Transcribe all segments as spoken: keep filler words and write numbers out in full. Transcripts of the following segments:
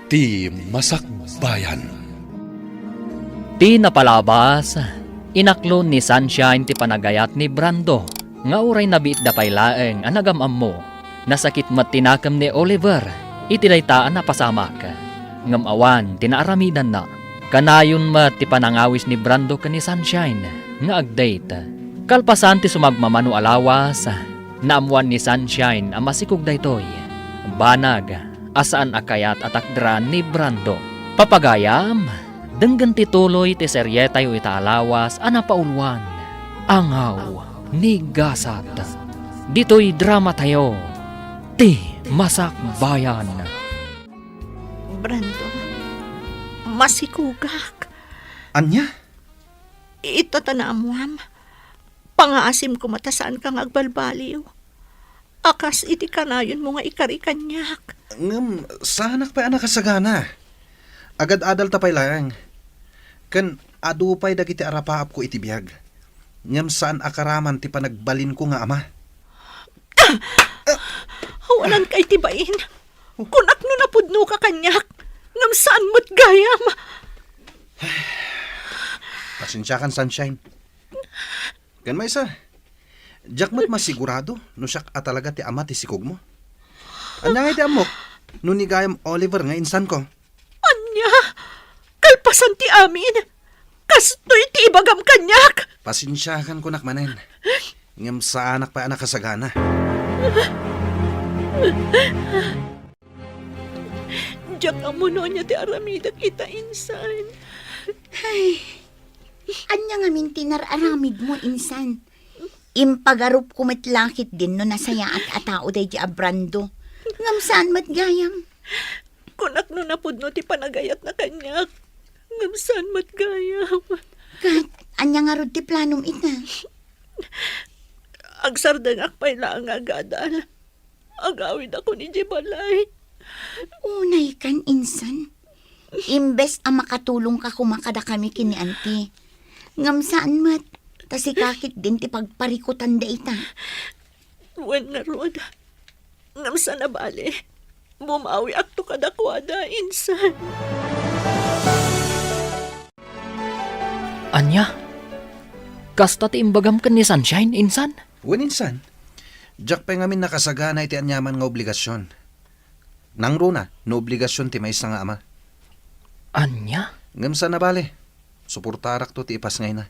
Ti Masakbayan. Ti napalabas, inaklon ni Sunshine ti panagayat ni Brando nga uray nabiitda pay laeng a nagam-ammo. Nasakit met ti nakem ni Oliver iti dayta a napasamak. Ngem awan ti naaramidanna. Kanayon met ti panangawis ni Brando ken ni Sunshine nga ag-date. Kalpasan ti sumagmamano a lawas, naammoan ni Sunshine a masikog daytoy. Banag a saan a kayat a takderan ni Brando. Papagayam, denggen ti tuloy ti serietayo ita a lawas a napauluan, Angaw ni Gasat. Ditoy dramatayo, Ti Masakbayan. Brando, masikogak. Ania? Ita ta naammoam. Pangaasim koma ta saanka nga agbalbaliw. A kas iti kanayonmo nga ikari kaniak. Ngem saanak pay a nakasagana. Agad-adalta pay laeng. Ken adu pay dagiti arapaapko iti biag. Ngem saan a karaman ti panagbalinko nga ama. Awananka iti bain. Kunak no napudnoka kaniak. Ngem saan met gayam. Pasensiakan, Sunshine. Ken maysa, diak met masigurado no siak a talaga ti ama ti sikogmo. Ania ngay ti ammok no ni gayam Oliver nga insanko? Ania? Kalpasan ti amin, kastoy ti ibagam kaniak? Pasensiakan kunak manen. Ngem saanak pay a nakasagana. Diak ammo no ania ti aramidek ita, insan. Ay, ania ngamin ti nar-aramidmo, insan? Impagarupko met la ketdin no nasayaat a tao daydi a Brando. Ngem saan met gayam. Kunak no napudno ti panagayatna kaniak. Ngem saan met gayam. Ket, ania ngarud ti planom ita? Agsardengak pay laeng nga agadal. Agawidakon idiay balay. Unaykan, insan. Imbes a makatulongka koma kadakami ken ni Auntie, ngem saan met, ta sika ketdin ti pagparikutanda ita. Wen ngarud, ngem saan a bale. Bumawiakto kadakuada, insan. Ania? Kasta ti imbagam ken ni Sunshine, insan? Wen, insan. Diak pay ngamin nakasagana iti aniaman nga obligasion. Nangruna no obligasion ti maysa nga ama. Ania? Ngem saan a bale. Suportarakto ti ipasngayna.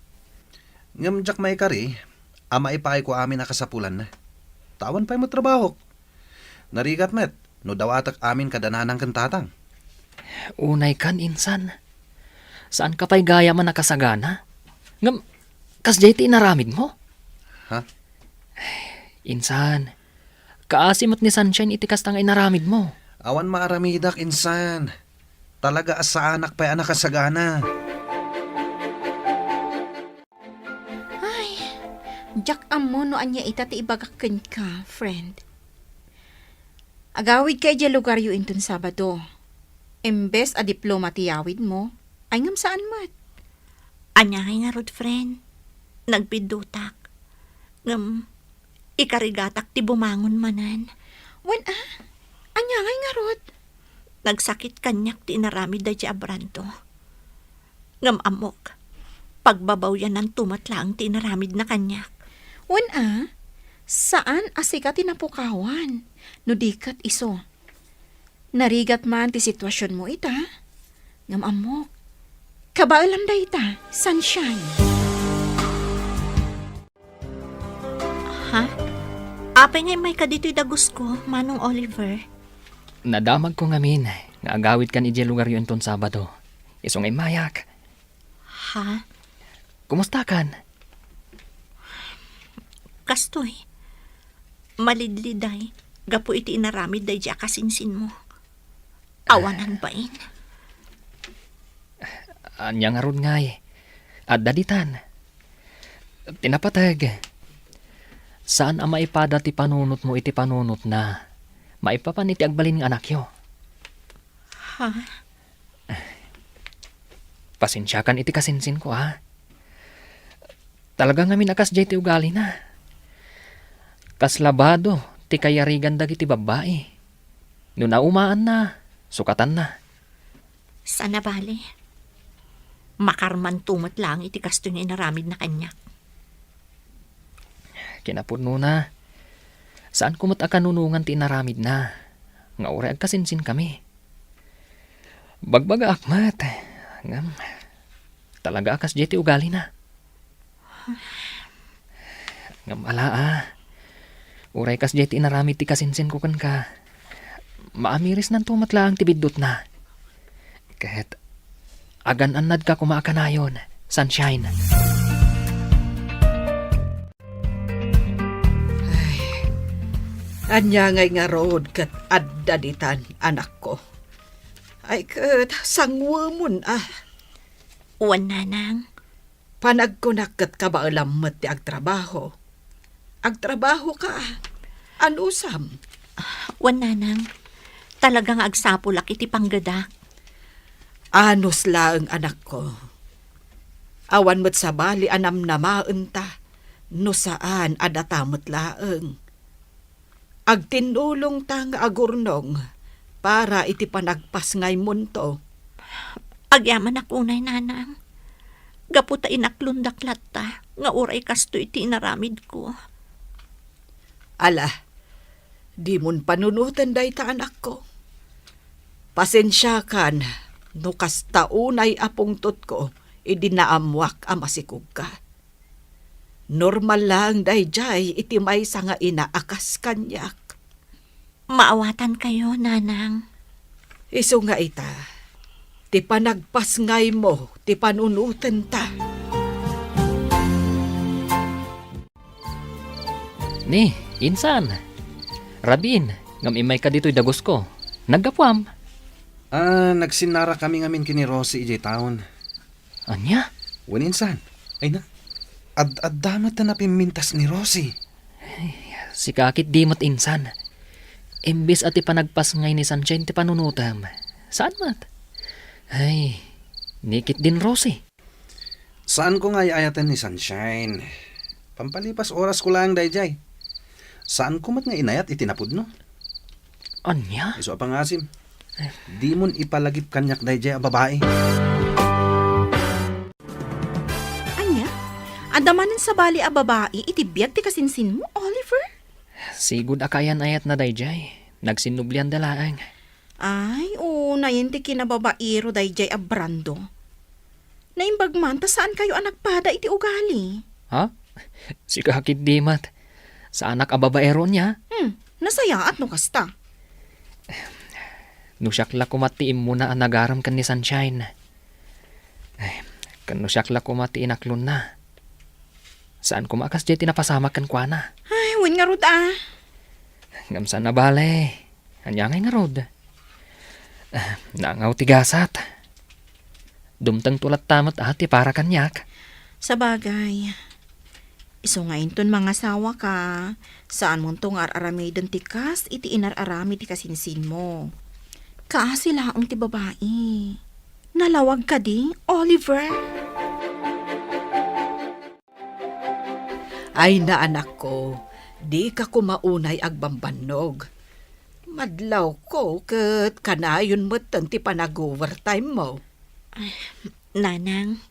Ngem diak maikari a maipaayko amin a kasapulanna. Ta awan pay met trabahok. Narigat met no dawatek amin kada nanang ken tatang. Unaykan, insan. Saanka pay gayam a nakasagana. Ngem, kasdiay ti inaramidmo? Ha? Insan, kaasi met ni Sunshine iti kasta nga inaramidmo. Awan maaramidak, insan. Talaga a saanak pay a nakasagana. Ay, diak ammo no ania ita ti ibagak kenka, friend. Agawidka idiay lugaryo inton Sabado. Imbes a diploma ti yawidmo, ay ngem saan met. Ania ngay ngarud, friend? Nagpiddotak. Ngem, ikarigatak ti bumangon manen. Wen a? Ania ngay ngarud? Nagsakit kaniak ti inaramid daydi a Brando. Ngem ammok, pagbabawiananto met laeng ti inaramidna kaniak. Wen a, saan a sika ti napukawan, no di ket isu. Narigat man ti situasionmo ita. Ngem ammok, kabaelam dayta, Sunshine. Ha? Apay nga immayka ditoy dagusko, Manong Oliver? Nadamagko ngamin nga agawidkan idiay lugaryo inton Sabado. Isu nga immayak. Ha? Kumustakan? Kastoy, malidliday gapu iti inaramid daydi a kasinsinmo. Awanan bain. Ania ngarud ngay? Adda ditan. Ti napateg. Saan a maipada ti panunotmo iti panunotna maipapan iti agbalin nga anakyo. Ha? Pasensiakan iti kasinsinko, ha? Talaga ngamin a kasdiay ti ugalina. Kas labado ti kayarigan dagiti babbai. No naumaanna, sukatanna. Saan a bale. Makarmanto met laeng iti kastoy nga inaramidna kaniak. Kinapudnona, saanko met a kanunongan ti inaramidna, nga uray agkasinsinkami. Bagbagaak met, ngem talaga a kasdiay ti ugalina. Ngem ala a, uray kasdiay ti inaramid ti kasinsinko kenka, maamirisnanto met laeng ti biddutna. Ket agan-annadka koma a kanayon, Sunshine. Ay, ania ngay ngarud ket adda ditan, anakko? Ay, ket sanguemon a. Wen, nanang. Panagkunak ket kabaelam met ti agtrabaho. Agtrabahoka. Anusam? Wen, nanang. Talaga nga agsapulak iti panggedak. Anus laeng, anakko. Awan met sabali a namnamaenta no saan a data met laeng. Agtinnulongta nga agurnong para iti panagpasngaymonto. Agyamanak unay, nanang. Gapu ta inaklondak latta nga uray kastoy ti inaramidko. Ala, dimon panunoten dayta, anakko. Pasensiakan no kasta unay a pungtotko idi naammoak a masikogka. Normal laeng daydiay iti maysa nga ina a kas kaniak. Maawatankayo, nanang. Isu nga ita, ti panagpasngaymo ti panunotenta. Ni, insan. Rabin, ngem immayka ditoy dagusko. Naggapuam? Ah, nagsinnarakami ngamin ken ni Rosie idiay town. Ania? Wen, insan. Ay na, ad-adda met ta napimmintas ni Rosie. Ay, sika ketdi met, insan. Imbes a ti panagpasngay ni Sunshine ti panunotem, saan met? Ay, ni ketdin Rosie. Saanko nga ay-ayaten ni Sunshine. Pampalipas orasko laeng daydiay. Saanko met nga inayat iti napudno. Ania? Isu a pangasim. Dimon ipalagip kaniak daydiay a babai. Ania? Adda manen sabali a babai iti biag ti kasinsinmo, Oliver? Sigud a kaayan-ayatna daydiay. Nagsinnublianda laeng. Ay, unayen ti kinababairo daydiay a Brando. Naimbag man ta saankayo a nagpada iti ugali. Ha? Sika ketdi met. Saanak a babaero nia? Hmm, nasayaat no kasta. No siak la koma ti immuna a nagarem ken ni Sunshine. Ay, ken no siak la koma ti inaklonna. Saan koma a kasdiay ti napasamak kenkuana. Ay, wen ngarud a. Ngem saan a bale. Ania ngay ngarud? Ah, nangaw ti gasat. Dumtengto latta met a ti para kaniak. Sabagay, isu nga inton mangasawaka, saanmonto nga ar-aramiden ti kas iti inar-aramid ti kasinsinmo. Kaasi laeng ti babai. Nalawag kadi, Oliver? Ay na, anakko, dika koma unay agbambannog. Madlawko ket kanayon metten ti panag-overtime mo. Ay, nanang.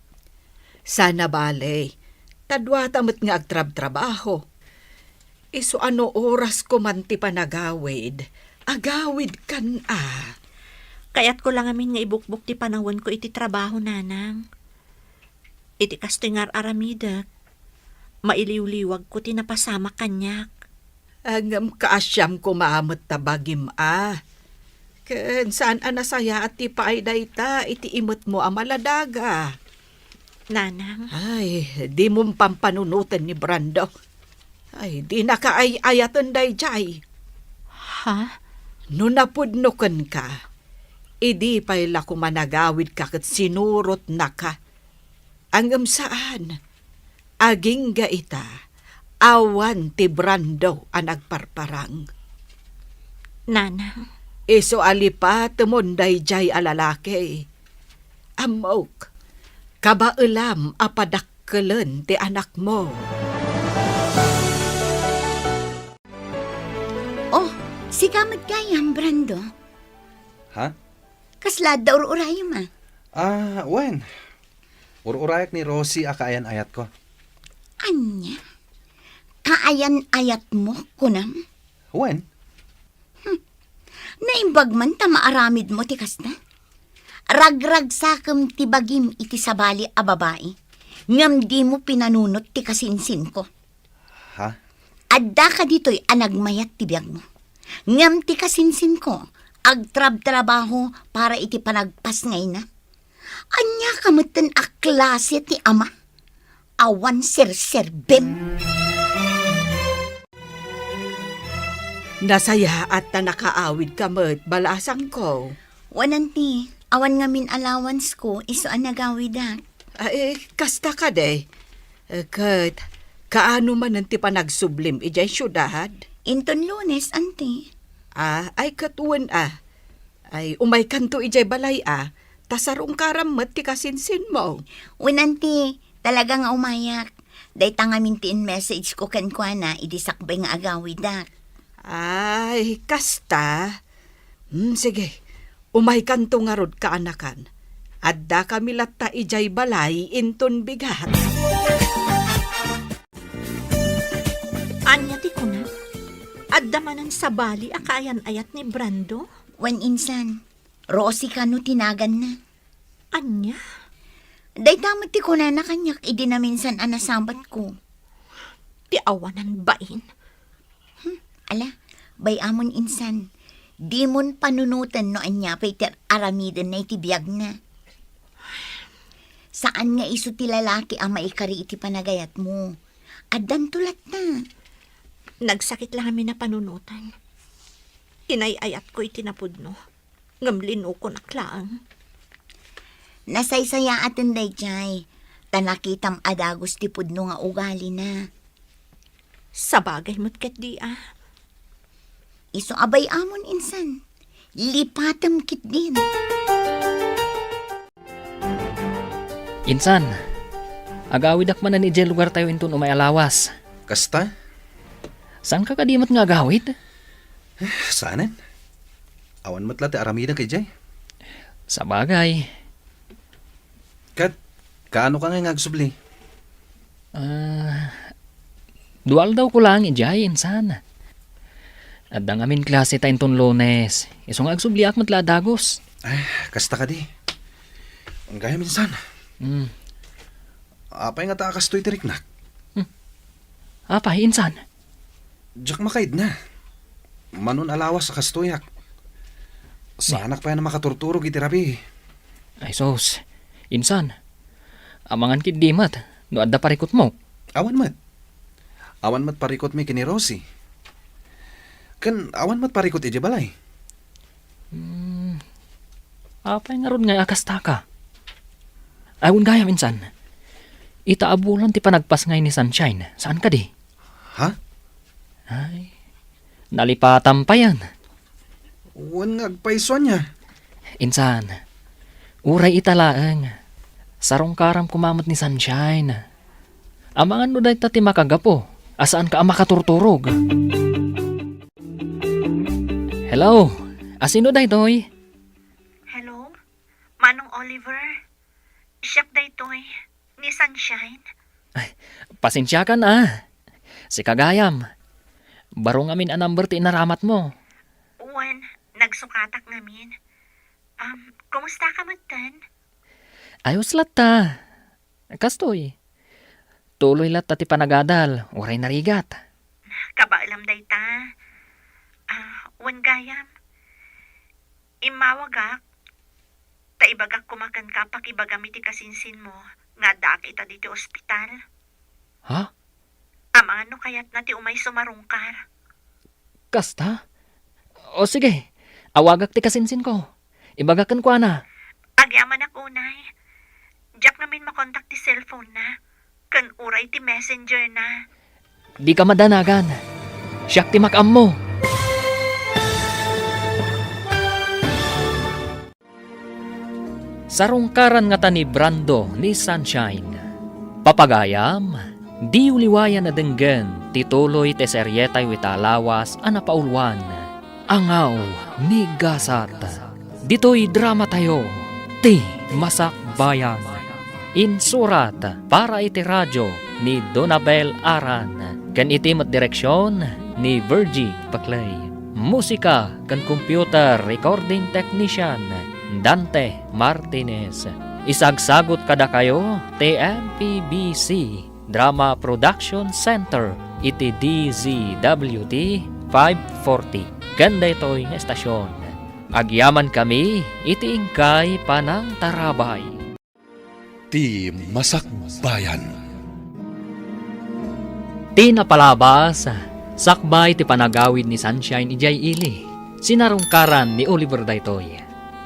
Saan a bale, ta duata met nga agtrabtrabaho. Isu a no orasko man ti panagawid, agawidkan a. Kayatko la ngamin nga ibukbok ti panawenko iti trabaho, nanang. Iti kastoy nga ar-aramidek, mailiwliwagko ti napasamak kaniak. Ngem kaasiam koma met ta bagim a. Ken saan a nasayaat ti paay dayta iti imetmo a maladaga. Nanang. Ay, dimon pampanunoten ni Brando. Ay, dinaka ay-ayaten daydiay. Ha? No napudno kenka, idi pay la koma nagawidka ket sinurotnaka. Ngem saan, agingga ita, awan ti Brando a nagparparang. Nanang. Isu a lipatemon daydiay a lalaki. Ammok, kabaelam a padakkelen ti anakmo. Oh, sika met gayam, Brando. Ha? Kasla adda ur-urayem, a? Ah, wen. Ur-urayak ni Rosie a kaayan-ayatko. Ania? Kaayan-ayatmo, kunam? Wen. Hmm. Naimbag man ta maaramidmo ti kasta? Ragragsakem ti bagim iti sabali a babai, ngem dimo pinanunot ti kasinsinko. Ha? Adda kaditoy a nagmayat ti biagmo. Ngem ti kasinsinko, agtrabtrabaho para iti panagpasngayna. Ania ka metten a klase ti ama? Awan serserbem. Nasayaat ta nakaawidka met, balasangko. Wen, anti, awan ngamin allowance ko, isu a nagawidak. Ay, kasta kadi. Eh, ket, kaano manen ti panagsublim idiay siudad? Inton Lunes, anti. Ah, ay, ket wen, a. Ay, umaykanto idiay balay, a. Ta sarungkaram met ti kasinsinmo. Wen, anti, talaga nga umayak. Dayta ngamin ti in-message ko kenkuana idi sakbay nga agawidak. Ay, kasta? Hmm, sige. Umaykanto ngarud, kaanakan. Addakami latta idiay balay inton bigat. Ania ti kuna? Adda manen sabali a kaayan-ayat ni Brando? Wen, insan. Rosie kano ti naganna. Ania? Dayta met ti kunana kaniak idi naminsan a nasabatko. Ti awanan bain. Hmm, ala, bay-amon insan. Dimon panunoten no ania pay ti aramidenna iti biagna. Saan nga isu ti lalaki a maikari iti panagayatmo. Addanto latta. Nagsakit la ngamin a panunoten. Inay-ayatko iti napudno. Ngem linukonak laeng. Nasaysayaaten daydiay, ta nakitam a dagus ti pudno nga ugalina. Sabagay met ketdi, a. Isu a bay-amon insan, lipatem ketdin. Insan, agawidak manen idiay lugartayo inton umay a lawas. Kasta? Saanka kadi met nga agawid? Eh, saanen. Awan met la ti aramidek idiay. Sabagay. Ket, kaano ka nga agsubli? Ah, dua aldawko laeng idiay, insan. Adda ngamin klase ta inton Lunes. Isu nga agsubliak met la a dagus. Ay, kasta kadi. Gayam, insan. Hmm. Apay ngata a kastoy ti riknak? Hmm. Apay, insan? Diak makaidna. Manon a lawas a kastoyak. Saanak pay a makaturturog iti rabii. Ay, sus. Insan, amangan ketdi met no adda parikutmo. Awan met. Awan met parikutmi ken ni Rosie. Ken awan met parikut idiay balay. Hmm. Apay ngarud nga a kastaka? Ay, wen gayam, insan. Ita a bulan ti panagpasngay ni Sunshine. Saan kadi? Ha? Ay, nalipatam payen. Wen nga agpayso ania? Insan, uray ita laeng. Sarungkaram koma met ni Sunshine. Amangan no dayta ti makagapu a saanka a makaturturog. Hello? Asino daytoy? Hello? Manong Oliver? Siak daytoy, ni Sunshine. Ay, pasensiakan a. Sika gayam. Baro ngamin a number ti inaramatmo. Wen, nagsukatak ngamin. Um, kumusta ka metten? Ayos latta. Kastoy. Tuloy latta ti panagadal, uray narigat. Kabaelam dayta. Ah, wen gayam. Immawagak, ta ibagak koma kenka pakibagam iti kasinsinmo nga addaak ita ditoy ospital. Ha? Amangan no kayatna ti umay sumarungkar. Kasta? O sige, awagak ti kasinsinko. Ibagak kenkuana. Agyamanak unay. Diak ngamin makontak ti cellphone na, ken uray ti messenger na. Dika madanagan. Siak ti makaammo. Sarungkaran ngata ni Brando ni Sunshine. Papagayam, diyo liwayan a denggen ti tuloy ti serietayo ita a lawas a napauluan, Angaw ni Gasat. Ditoy dramatayo, Ti Masakbayan. Insurat para iti radio ni Donabel Aran, ken iti met direksion ni Virgie Paclay. Musika ken computer recording technician, Dante Martinez. Isagsagut kadakayo ti M P B C Drama Production Center iti D Z W T five forty. Ken daytoy nga estasion, agyamankami iti inkay panangtarabay. Ti Masakbayan. Ti napalabas, sakbay ti panagawid ni Sunshine idiay ili, sinarungkaran ni Oliver daytoy.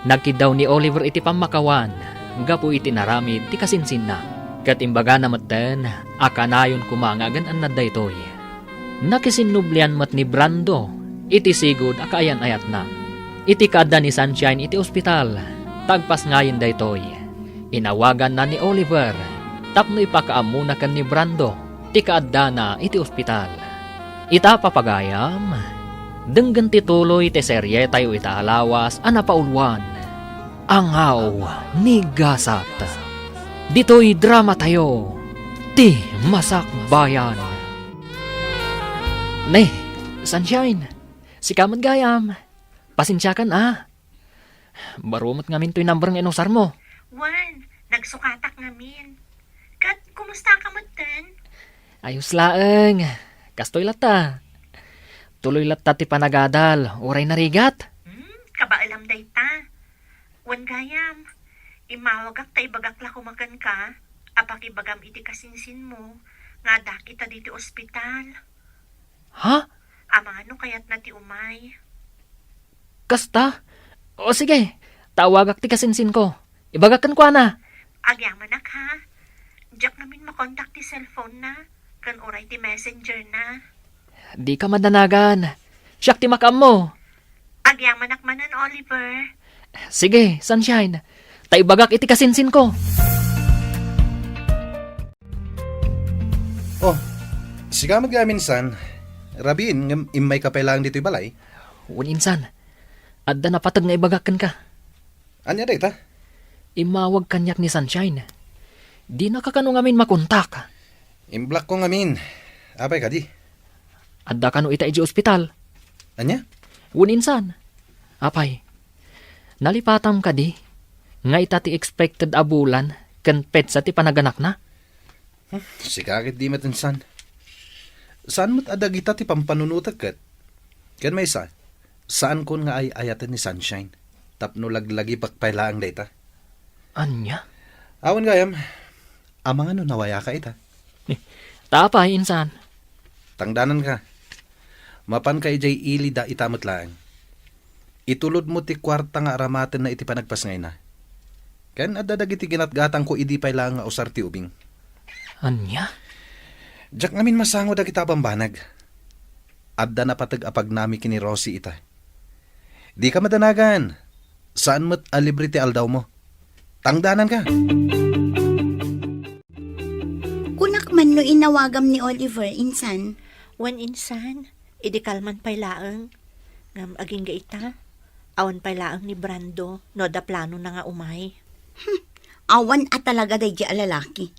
Nagkiddaw ni Oliver iti pammakawan gapu iti naramid ti kasinsinna, ket imbagana metten a kanayon koma nga agan-annad daytoy. Nakisinnublian met ni Brando iti sigud a kaayan-ayatna. Iti kaadda ni Sunshine iti ospital, tagpasngayen daytoy. Inawaganna ni Oliver tapno ipakaammona ken ni Brando ti kaaddana iti ospital. Ita, papagayam, denggen ti tuloy ti serietayo ita a lawas a napauluan, Angaw ni Gasat. Ditoy dramatayo, Ti Masakbayan. Ne, Sunshine, sika met gayam. Pasensiakan a. Baro met ngamin toy number nga inusarmo. Wen, nagsukatak ngamin. Ket kumusta ka metten? Ayos laeng. Kastoy latta. Tuloy latta ti panagadal, uray narigat. Hmm, kabaelam dayta. Wen gayam, immawagak ta ibagak la koma kenka a pakibagam iti kasinsinmo nga adda kita ditoy ospital. Ha? Amangan no kayatna ti umay. Kasta? O sige, ta awagak ti kasinsinko. Ibagak kenkuana. Agyamanak, ha? Diak ngamin makontak ti cellphone na, ken uray ti messenger na. Dika madanagan. Siak ti makaammo. Agyamanak manen, Oliver. Sige, Sunshine. Ta ibagak iti kasinsinko. Oh, sika met gayam, insan. Rabiin ngem immayka pay laeng ditoy balay? Wen, insan. Adda napateg nga ibagak kenka. Ania dayta? Immawag kaniak ni Sunshine. Dinaka kano ngamin makontak. Imblockko ngamin. Apay kadi? Adda kano ita idiay ospital. Ania? Wen, insan. Apay, nalipatam kadi nga ita ti expected a bulan ken petsa ti panaganakna? Hmm, sika ket di met, insan. Saan met a dagita ti pampanunotek ket? Ken maysa, saankon nga ay-ayaten ni Sunshine tapno laglagipek pay laeng dayta. Ania? Awan gayam, amangan no nawayaka ita. Eh, ta apay, insan? Tangdananka. Mapanka idiay ili da ita met laeng. Itulodmo ti kuarta nga aramatenna iti panagpasngayna. Ken adda dagiti ginatgatangko idi pay laeng nga usar ti ubing. Ania? Diak ngamin masango dagita a bambanag. Adda napateg a pagnami ken ni Rosie ita. Dika madanagan. Saan met a libre ti aldawmo. Tangdananka. Kunak man no inawagam ni Oliver, insan. Wen, insan, idi kalman pay laeng. Ngem agingga ita, awan pay laeng ni Brando no adda planona nga umay. Hmm, awan a talaga daydiay a lalaki.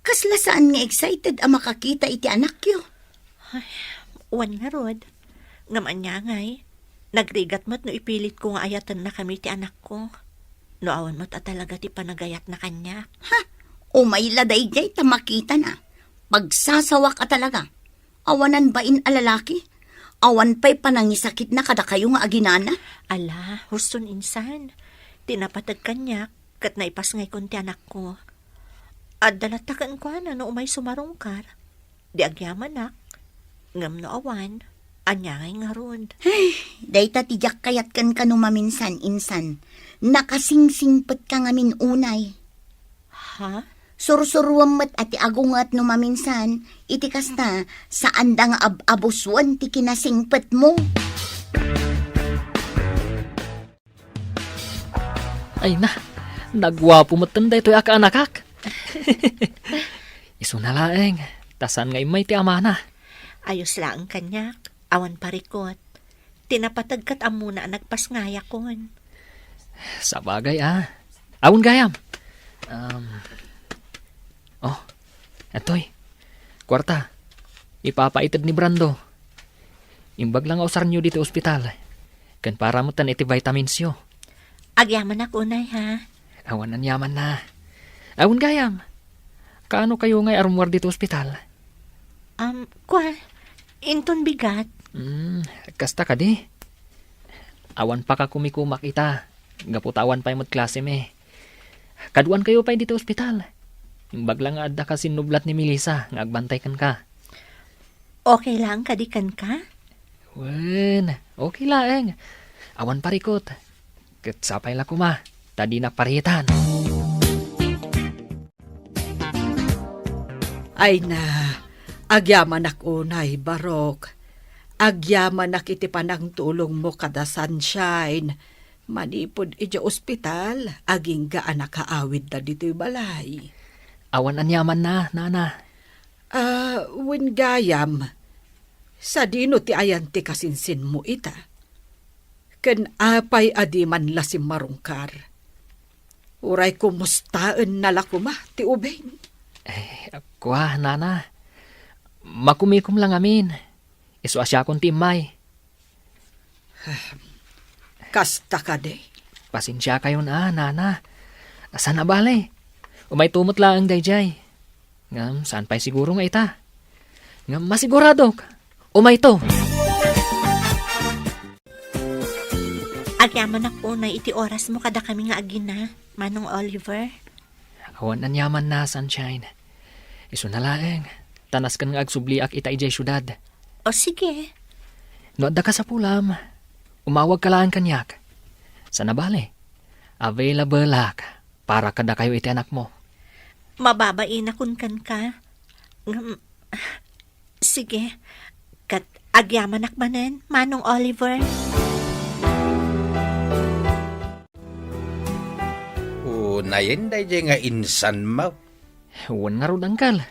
Kasla saan nga excited a makakita iti anakyo. Ay, wen ngarud. Ngem ania ngay, nagrigat met no ipilitko nga ayatennakami ti anakko. No awan met a talaga ti panagayatna kaniak. Ha? Umay la daydiay ta makitana. Pagsasawak a talaga. Awanan bain a lalaki. Awan pay panangisakitna kadakayo nga aginana. Ala, huston, insan. Ti napateg kaniak, ket naipasngaykon ti anakko. Adda latta kenkuana no umay sumarungkar. Di agyamanak, ngem no awan, ania ngay ngarud? Ay, dayta ti diak kayat kenka no maminsan, insan. Nakasingsingpetka ngamin unay. Ha? Sursuruem met a ti agunget no maminsan, iti kasta, saanda nga ab-abusuen ti kinasingpetmo. Ay na, naguapo metten daytoy a kaanakak. Isuna laeng, ta saan nga immay ti amana. Ayos laeng kaniak, awan parikut. Ti napateg ket ammona a nagpasngayakon. Sabagay, a. Awan gayam. Um, oh, atoy. Kuarta. Ipapaited ni Brando. Imbag la nga usaryo ditoy ospital. Ken para metten iti vitaminsyo. Agyamanak unay, ha? Awan aniamanna. Awan gayam. Kaano kayo ngay a rummuar ditoy ospital? Um, kua, inton bigat. Hmm, kasta kadi. Awan pakakumikumak ita. Gapu ta awan pay met klasem. Kaduan kayo pay ditoy ospital. Imbag la nga adda ka sinnublat ni Melissa nga agbantay kenka. Okay lang kadi kenka? Wen, okay laeng. Awan parikut. Ket sapay la koma, ta dinak paritan. Ay na, agyamanak unay, Barok. Agyamanak iti panangtulongmo kada Sunshine. Manipud idiay ospital, agingga a nakaawidda ditoy balay. Awan aniamanna, nana. Ah, wen gayam, sadino ti ayan ti kasinsinmo ita? Ken apay a di man la simmarungkar? Uray kumustaenna la koma ti ubing? Eh, kua, nana. Makumikom la ngamin. Isu a siakon ti immay. Kasta kadi. Pasensia kayon a, nana. Saan a bale. Umayto met laeng daydiay. Ngem saan pay siguro nga ita. Ngem masiguradok. Umayto. Agyamanak unay iti orasmo kadakami nga agina, Manong Oliver. Awan aniamanna, Sunshine. Isuna laeng, ta nasken nga agsubliak ita idiay siudad. O, sige. No adda kasapulam, umawagka laeng kaniak. Saan a bale, available-ak para kadakayo iti anakmo. Mababainak kenka. Ngem, sige. Ket agyamanak manen, Manong Oliver. Unayen daydiay nga insanmo. Wen ngarud, Uncle.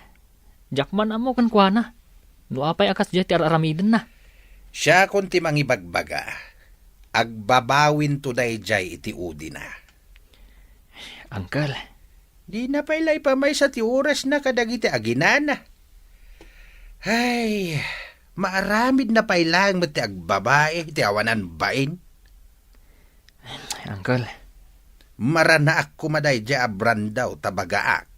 Diak man ammo kenkuana. No apay a kasdiay ti ar-aramidenna. Siakon ti mangibagbaga. Agbabawinto daydiay iti udina. Uncle. Dina pay la ipamaysa ti orasna kadagiti aginana. Ay, maaramidna pay laeng met ti agbabai iti awanan bain. Uncle. Maranaak koma daydiay a Brando ta bagaak.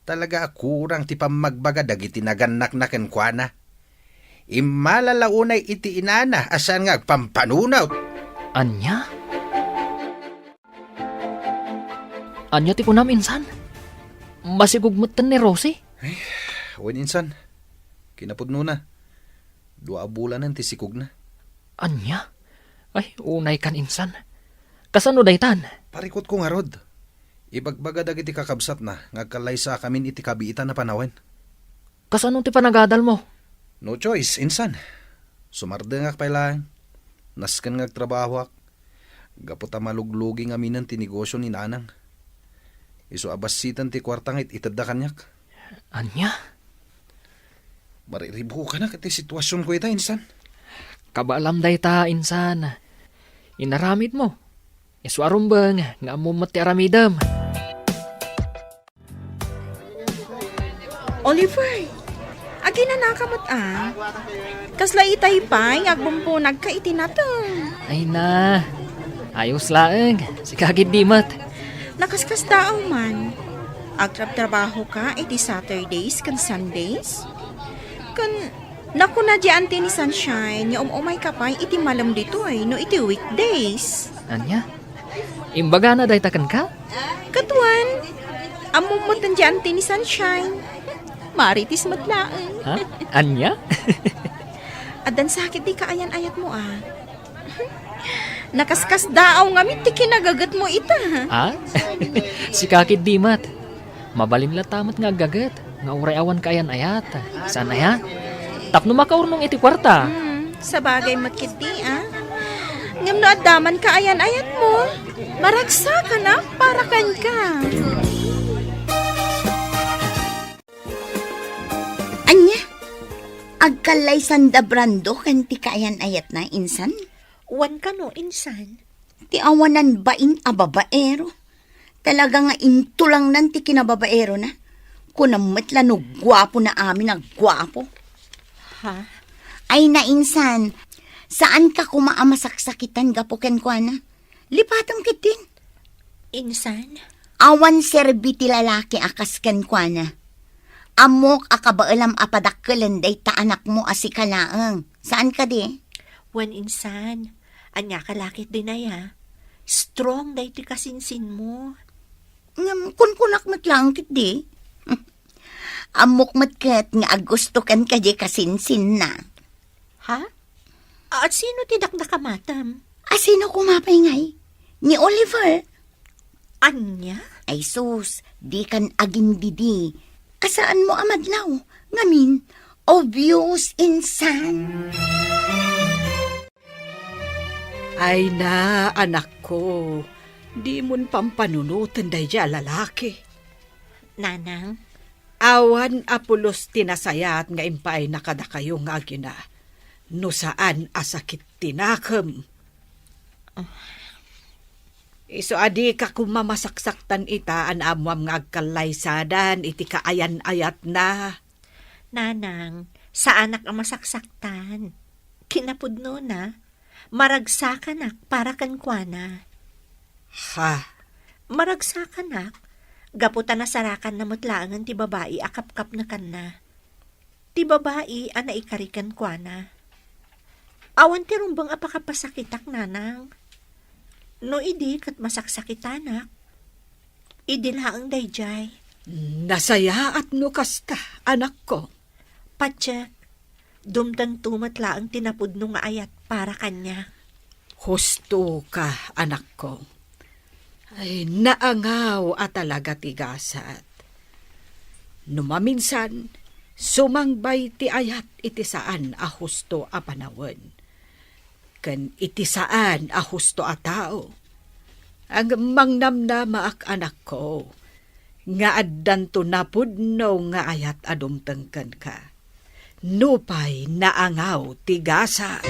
Talaga a kurang ti pammagbaga dagiti nagannakna kenkuana. Immala la unay iti inana a saan nga agpampanunot. Ania? Ania ti kunam, insan? Masigug metten ni Rosie? Ay, wen, insan. Kinapudnona, dua a bulanen ti sikugna. Ania? Ay, unay kan, insan. Kasano daytan? Parikutko ngarud. Ibagbaga dagiti kakabsatna nga agkallaysakamin iti kabiitan a panawen. Kasano ti panagadalmo? No choice, insan. Sumardengak pay laeng. Nasken nga agtrabahoak. Gapu ta maluglugi ngaminen ti negosio ni nanang. Isu a bassiten ti kuarta nga it-itedda kaniak. Ania? Mariribukanak iti situasionko ita, insan. Kabaelam dayta, insan. Inaramidmo. Isu a rumbeng nga ammom met ti aramidem. Oliver, aginanaka met a. Kasla itay pay nga agbumpunagka iti nateng. Ay na, ayos laeng. Sika ketdi met. Nakaskasdaaw man. Agtrabtrabahoka iti Saturdays ken Sundays? Ken nakuna di anti ni Sunshine nga um-umayka pay iti malem ditoy no iti weekdays. Ania? Imbagana dayta kenka? Kaduan, ammom met ti anti ni Sunshine. Marites met laeng. Ha? Ania? Addan sakit ti kaayan-ayatmo a. Nakaskasdaaw ngamin ti kinagagetmo ita. Ha? Sika ketdi met. Mabalin latta met nga aggaget, nga uray awan kaayan-ayat. Saan aya? Tapno makaurnong iti kuarta. Hmm, sabagay met ketdi a. Ngem no adda man kaayan-ayatmo, maragsakan a para kenka. Ania? Agkallaysanda Brando ken ti kaayan-ayatna, insan? Wen kano, insan. Ti awanan bain a babaero. Talaga nga intulangnan ti kinababaerona. Kunam met la no guapo na amin a guapo. Ha? Ay, nainsan, saan ka koma a masaksakitan gapu kenkuana? Lipatem ketdin. Insan? Awan serbi ti lalaki a kas kenkuana. Ammok a kabaelam a padakkelen dayta anakmo a sika laeng. Saan kadi? Wen insan, ania ka lakit dinaya? Strong daytoy kasinsinmo. Ngem kunkunak met laeng ketdi. Ammok met ket nga agustokan kadi kasinsinna. Ha? At sino ti dakdakamatem? A sino koma pay ngay? Ni Oliver? Ania? Ay sus, dikan agindidi. Kasaanmo a madlaw. Ngamin, obvious insan. Ay na, anakko, dimon pampanunoten daydiay a lalaki. Nanang? Awan a pulos ti nasayaat nga impaayna kadakayo nga agina, no saan a sakit ti nakem. Ah. Isu a dika koma masaksaktan ita a naammoam nga agkallaysadan iti kaayan-ayatna. Nanang, saanak a masaksaktan. Kinapudnona, maragsakanak para kenkuana. Ha? Maragsakanak, gapu ta nasarakanna met laengen ti babai a kapkapnekanna. Ti babai a naikari kenkuana. Awan ti rumbeng a pakapasakitak, nanang. No idi ket masaksakitanak, idi laeng daydiay. Nasayaat no kasta, anakko. Patiek, dumtengto met laeng ti napudno nga ayat para kaniak. Hustoka, anakko. Ay, naangaw a talaga ti gasat. No maminsan, sumangbay ti ayat iti saan a husto a panawen. Ken iti saan a husto a tao. Ang mangnamnamaak, anakko, nga addanto napudno nga ayat a dumteng kenka. Nupay naangaw ti gasat.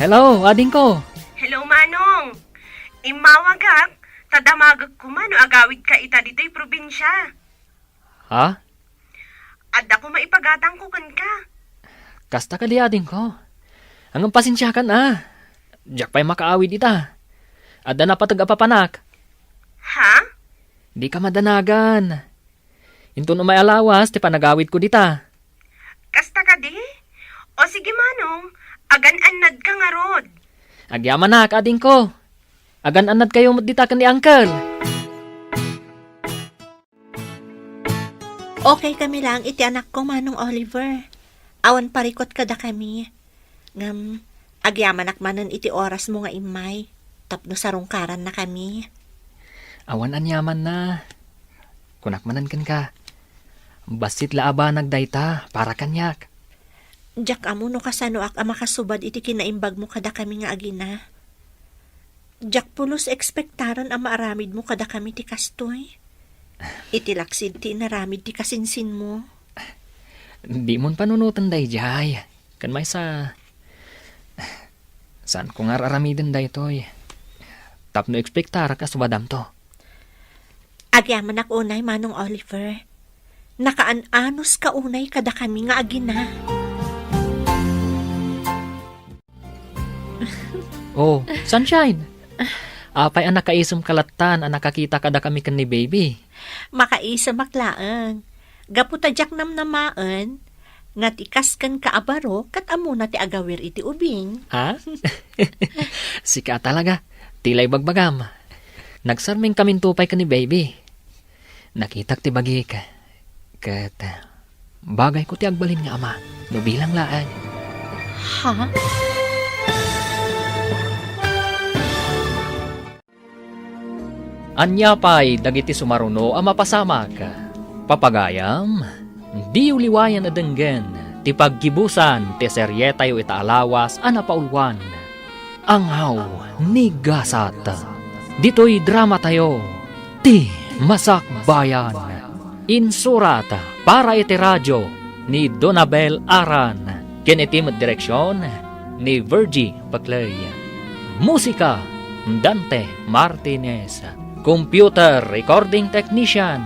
Hello, adingko. Hello, Manong. Immawagak, ta damagek koma no agawidka ita ditoy probinsia. Ha? Adda koma ipagatangko kenka. Kasta kadi, adingko. Ngem pasensiakan a. Diak pay makaawid ita. Adda napateg a papanak. Ha? Dika madanagan. Inton umay a lawas ti panagawidko dita. Kasta kadi? O sige, Manong, agan-annadka ngarud. Agyamanak, adingko. Agan-annadkayo met dita ken ni Uncle. Okay kami laeng iti anakko, Manong Oliver. Awan parikut kadakami. Ngem, agyamanak manen iti orasmo nga immay, tapno sarungkarannakami. Awan aniamanna. Kunak manen kenka, bassit la a banag dayta para kaniak. Diak ammo no kasanoak a makasubad iti kinaimbagmo kadakami nga agina. Diak pulos ekspektaren a maaramidmo kadakami ti kastoy. Iti laksid ti inaramid ti kasinsinmo. Dimon panunoten daydiay. Ken maysa, saanko nga ar-aramiden daytoy. Tapno ekspektarak a subadamto. Agyamanak unay, Manong Oliver. Nakaan-anuska unay kadakami nga agina. Oh, Sunshine! Apay a nakaisem ka lattan a nakakita kadakami ken ni Baby? Makaisemak laeng. Gapu ta diak namnamaen nga ti kas kenka a baro ket ammona ti agawir iti ubing. Ha? Sika a talaga. Tila ibagbagam. Nagsarmingkaminto pay ken ni Baby. Nakitak ti bagik. Ket bagayko ti agbalin nga ama no bilang laeng. Ha? Ania pay dagiti sumaruno a mapasamak? Papagayam, diyo liwayan a denggen ti paggibusan ti serietayo ita a lawas a napauluan, Angaw ni Gasat. Ditoy dramatayo, Ti Masakbayan. Insurat para iti radio ni Donabel Aran. Ken iti met direksion, ni Virgie Paclay. Musika, Dante Martinez. Computer Recording Technician,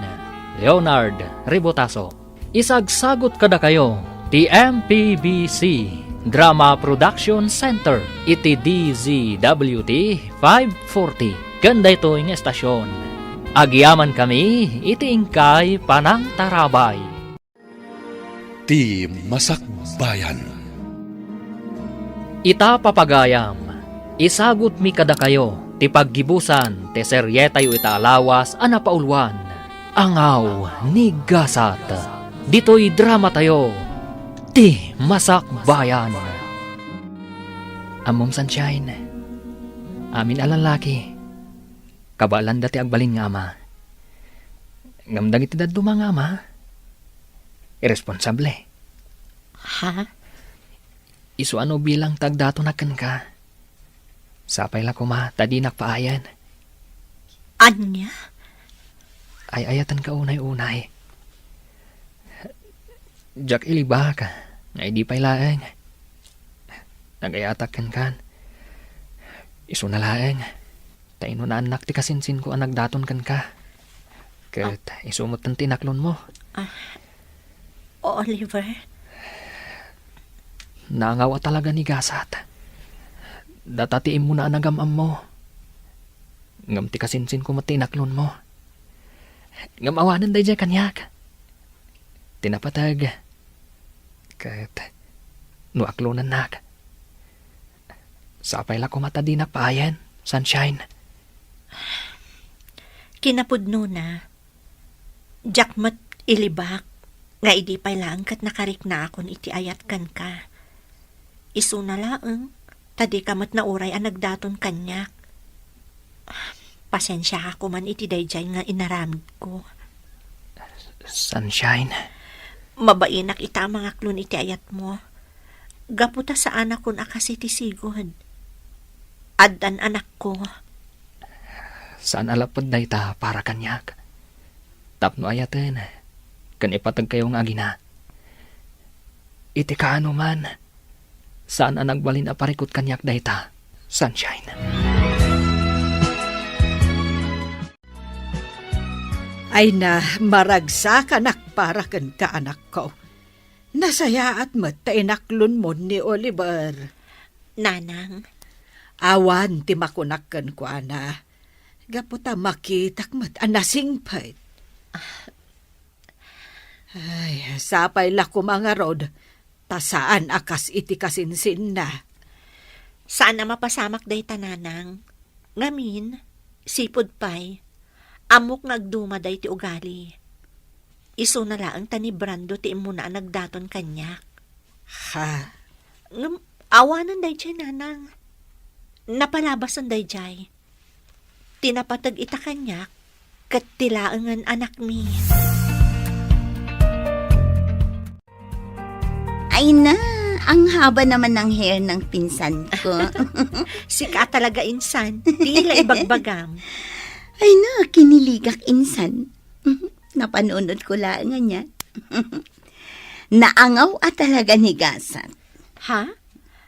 Leonard Rebotazo. Isagsagut kadakayo ti M P B C Drama Production Center iti D Z W T five forty. Ken daytoy nga estasyon, agyamankami iti inkay panangtarabay. Ti Masakbayan. Ita, papagayam, isagutmi kadakayo ti paggibusan ti serietayo ita a lawas a napauluan, Angaw ni Gasat. Ditoy dramatayo, Ti Masakbayan. Ammom, Sunshine, amin a lallaki, kabaelanda ti agbalin nga ama. Ngem dagiti dadduma nga ama, irresponsable. Ha? Isu a no bilang ti agdatonak kenka, sapay la koma ta dinak paayen. Ania? Ay-ayatenka unay-unay. Diak ilibak nga idi pay laeng nagayatak kenkan, isuna laeng ta inunaannak ti kasinsinko a nagdaton kenka. Ket isu met ti inaklonmo. Ah, Oliver? Naangaw a talaga ni Gasat. Data ti immuna a nagam-ammo. Ngem ti kasinsinko met ti inaklonmo. Ngem awanen daydiay kaniak. Ti napateg. Ket no aklonennak, sapay la koma ta dinak paayen, Sunshine. Kinapudnona, diak met ilibak nga idi pay laeng ket nakariknaakon iti ayat kenka. Isuna laeng, ta dika met nauray a nagdaton kaniak. Pasensiaka koman iti daydiay nga inaramidko. Sunshine. Mabainak ita a mangaklon iti ayatmo. Gapu ta saanakon a kas iti sigud. Addan anakko. Saan a lapud dayta para kaniak. Tapno ayaten, ken ipateg kayo nga agina. Iti kaano man, saan a nagbalin a parikut kaniak dayta, Sunshine. Ay na, maragsakanak para kenka, anakko. Nasayaat met ta inaklonmon ni Oliver. Nanang. Awan ti makunak kenkuana. Gapu ta makitak met a nasingpet. Ay, sapay la koma ngarud, ta saan a kas iti kasinsinna. Saan a mapasamak dayta, Nanang. Ngamin, sipud pay, ammok nga agduma dayta ugali. Isuna laeng ta ni Brando ti immuna a nagdaton kaniak. Ha? Ngem, awanen daydiay, Nanang. Napalabasen daydiay. Ti napateg ita kaniak, ket ti laengen anakmi. Ay na, ang haba naman ng hair ng pinsan ko. Sika talaga, insan. Tila ibagbagam. Ay na, kiniligak, insan. Napanunod ko laeng ania. Naangaw a talaga ni Gasat. Ha?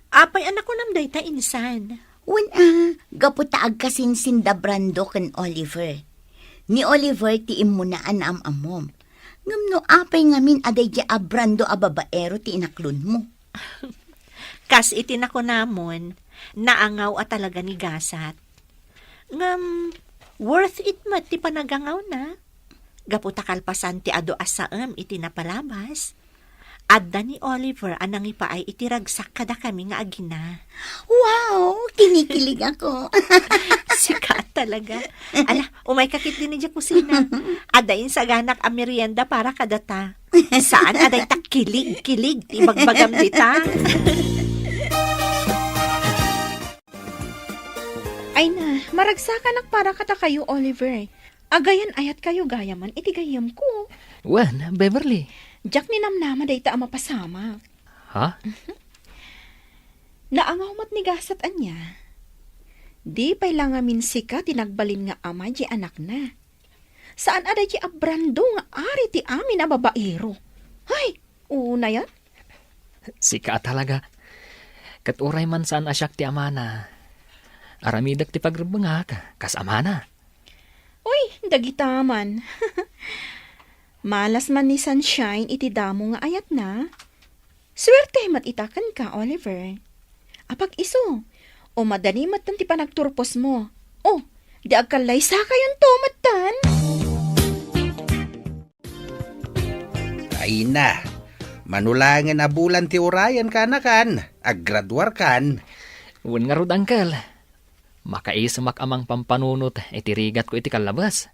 Apay a nakunam dayta, insan? Wen a, gapu ta agkasinsin da Brando ken Oliver. Ni Oliver ti immuna a naam-ammom. Ngem no apay ngamin a daydiay a Brando a babaero ti inaklonmo? Kas iti nakunamon, naangaw a talaga ni Gasat. Ngem, worth it met ti panagangawna. Gapu ta kalpasan ti adu a saem iti napalabas, adda ni Oliver a nangipaay iti ragsak kadakami nga agina. Wow! Kinikilig ako. Sika talaga. Ala, umayka ketdi idiay kusina. Adda insaganak a merienda para kadata. Saan a dayta kilig-kilig ti ibagbagam dita. Ay na, maragsakanak para kadakayo, Oliver. Agayan-ayatkayo gayamen iti gayyemko. Wen, Beverly. Diak ninamnama dayta a mapasamak. Ha? Naangaw met ni Gasat ania. Di pay la ngamin sika ti nagbalin nga ama di anakna. Saan a daydiay a Brando nga ari ti amin a babaero. Hay, unayan? Sika a talaga. Ket uray man saan a siak ti amana, aramidek ti pagrebbengak kas amana. Uy, dagita man. Malas man ni Sunshine iti damo nga ayatna. Suerte met ita kenka, Oliver. Apag-isu, o madani met ti panagturposmo. O, di agkallaysakayonto metten. Ay na, mano laengen a bulan ti urayen, kaanakan, aggraduarkan. Wen ngarud, Uncle. Makaisumak a mangpampanunot iti rigatko iti kallabes.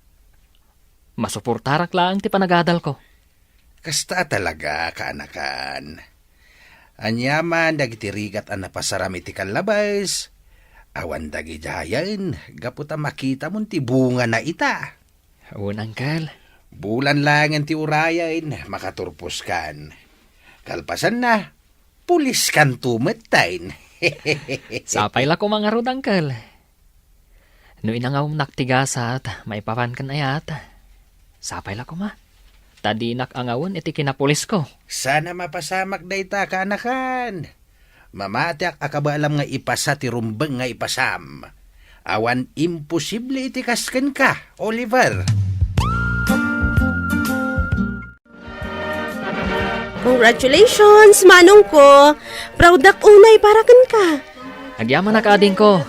Masuportarak laeng ti panagadalko. Kasta a talaga, kaanakan. Aniaman dagiti rigat a napasaram iti kallabes, awan dagidiayen gapu ta makitamon ti bungana ita. Wen, Uncle. Bulan laengen ti urayen, makaturposkan. Kalpasanna, puliskanto metten. Sapay la koma ngarud, Uncle. No inangawnak ti gasat maipapan ken ayat, sapay la koma. Ta dinak angawen iti kinapulisko. Saan a mapasamak dayta, kaanakan. Mamatiak a kabaelam nga ipasa ti rumbeng nga ipasam. Awan imposible iti kas kenka, Oliver. Congratulations, manongko! Proud ak unay para kenka. Agyamanak, adingko.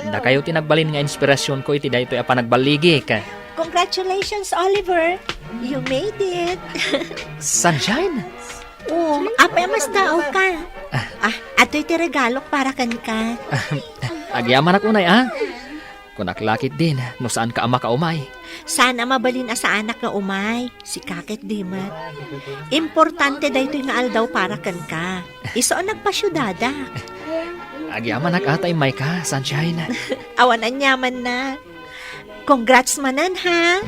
Dakayo ti nagbalin nga inspirasionko iti daytoy a panagballigik. Congratulations, Oliver! You made it! Sunshine? Oh, apay a mas daawka? Ah, adtoy ti regalok para kenka. Agyamanak unay, a. Kunak la ketdin no saanka a makaumay. Saan a mabalin a saanak nga umay. Sika ketdi met. Importante daytoy nga aldaw para kenka. Isu a nagpasiudadak. Agyamanak a ta immayka, Sunshine. Awan aniamanna. Congrats manen, ha?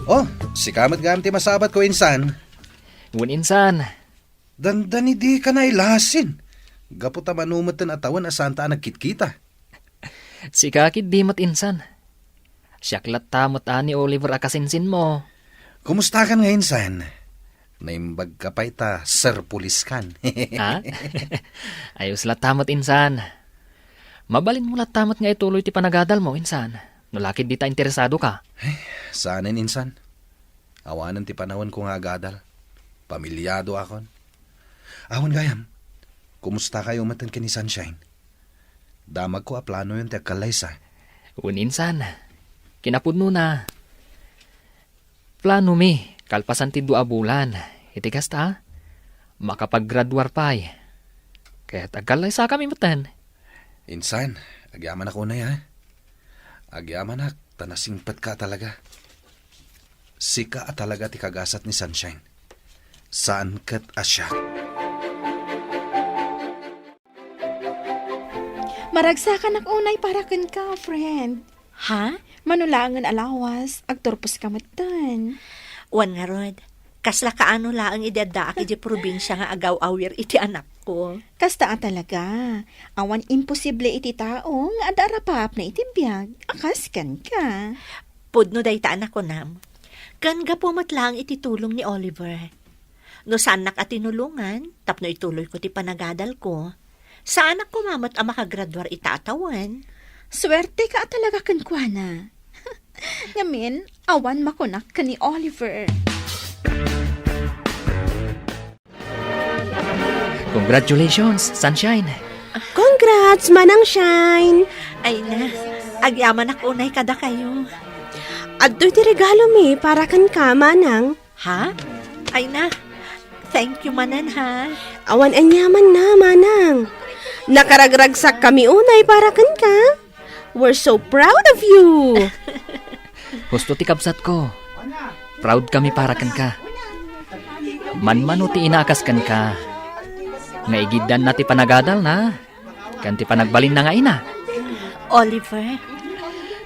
Oh, sika met gayam ti masabatko, insan. Wen, insan. Dandani dika nailasin. Gapu ta mano metten a tawen a saanta a nagkitkita. Sika ketdi met, insan. Siak latta met a ni Oliver a kasinsinmo. Kumustakan nga, insan? Naimbagka pay ta serpuliskan. Ha? Ayos latta met, insan. Mabalinmo latta met nga ituloy ti panagadalmo, insan. No la ketdi ta interesadoka. Ay, saanen, insan. Awanen ti panawenko nga agadal. Pamiliadoakon. Awan gayam, kumustakayo metten ken ni Sunshine? Damagko a planoyon ti agkallaysa. Wen, insan. Kinapudnona, planomi, kalpasan ti dua a bulan, iti kasta, makapaggraduar pay. Ket agkallaysakami metten. Insan, agyamanak unay, a. Agyamanak, ta nasingpetka a talaga. Sika a talaga ti kagasat ni Sunshine. Saan ket a siak. Maragsakanak unay para kenka, friend. Ha? Mano laengen a lawas, agturposka metten. Wen ngarud, kasla kaano laeng idi addaak idiay probinsia nga agaw-awir iti anakko. Kasta a talaga. Awan imposible iti tao nga adda a rapaapna iti biag a kas kenka. Pudno dayta a nakunam. Ken gapu met laeng iti tulong ni Oliver. No saannak a tinulongan tapno ituloyko ti panagadalko, saanak koma met a makagraduar ita a tawen. Suerteka a talaga kenkuana. Ngamin, awan makunak ken ni Oliver. Congratulations, Sunshine! Congrats, Manang Shine! Ay na, agyamanak unay kadakayo. Adtoy ti regalomi para kenka, Manang. Ha? Ay na, thank you manen, ha? Awan aniamanna, Manang. Nakaragragsakkami unay para kenka. We're so proud of you! Husto ti kabsatko. Proud kami para kenka. Manmano ti ina a kas kenka nga igiddanna ti panagadalna ken ti panagbalinna nga ina. Oliver.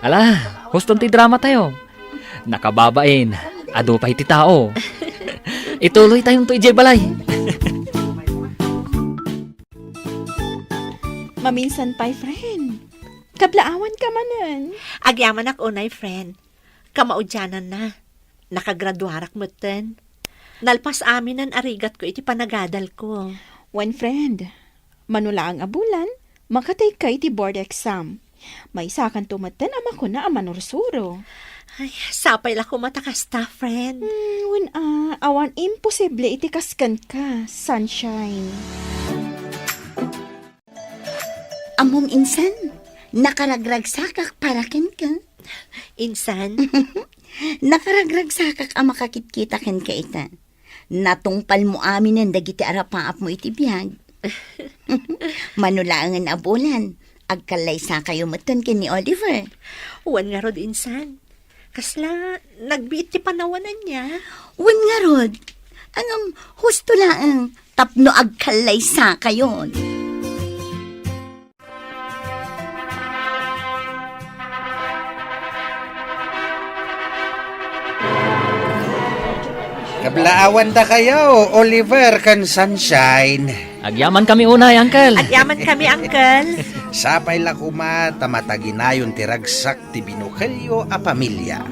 Ala, huston ti dramatayo. Nakababain. Adu pay ti tao. Ituloytayonto idiay balay. Maminsan pay, friend. Kablaawanka manen. Agyamanak unay, friend. Kamaudiananna, nakagraduarak metten. Nalpas aminen a rigatko iti panagadalko. Wen, friend, mano laeng a bulan, makatayka iti board exam. Maysakanto metten a makuna a manursuro. Ay, sapay la koma ta kasta, friend. Hmm, wen a, awan imposible iti kas kenka, Sunshine. Ammom, insan, nakaragragsakak para kenka. Insan? Nakaragragsakak a makakitkita kenka ita. Natungpalmo aminen dagiti arapaapmo iti biag. Mano laengen a bulan, agkallaysakayo metten ken ni Oliver. Wen ngarud, insan. Kasla nagbiit ti panawananna. Wen ngarud, ngem husto laeng tapno agkallaysakayon. Kablaawandakayo, Oliver ken Sunshine. Agyamankami unay, Uncle. Agyamankami, Uncle. Sapay la koma ta mataginayon ti ragsak ti binukelyo a pamilia.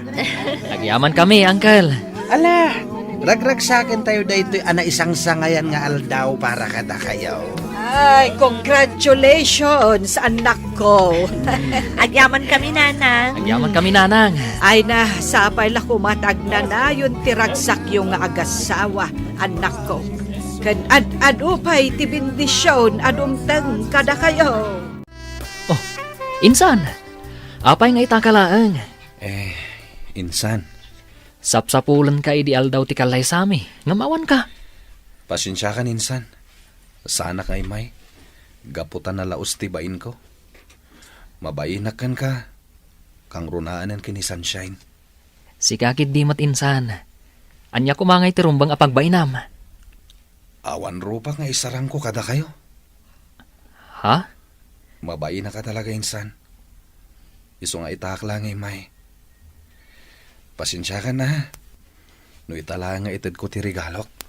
Agyamankami, Uncle. Ala, ragragsakentayo daytoy a naisangsangayan nga aldaw para kadakayo. Ay, congratulations, annakko. Agyamankami, Nanang. Agyamankami, Nanang. Ay na, sapay la koma ta agnanayon ti ragsakyo nga agassawa, annakko. Ken ad-adu pay ti bendision a dumteng kadakayo. Oh, insan, apay nga itaka laeng? Eh, insan. Sapsapulenka idi aldaw ti kallaysami, ngem awanka. Pasensiakan, insan. Saanak nga immay, gapu ta nalaus ti bainko. Mabainak kenka, kangrunaen ken ni Sunshine. Sika ketdi met, insan. Ania koma ngay ti rumbeng a pagbainam? Awan rupak nga isarangko kadakayo. Ha? Mabainak a talaga, insan. Isu nga itaak la nga immay. Pasensiakan, ha? No ita laeng nga itedko ti regalok.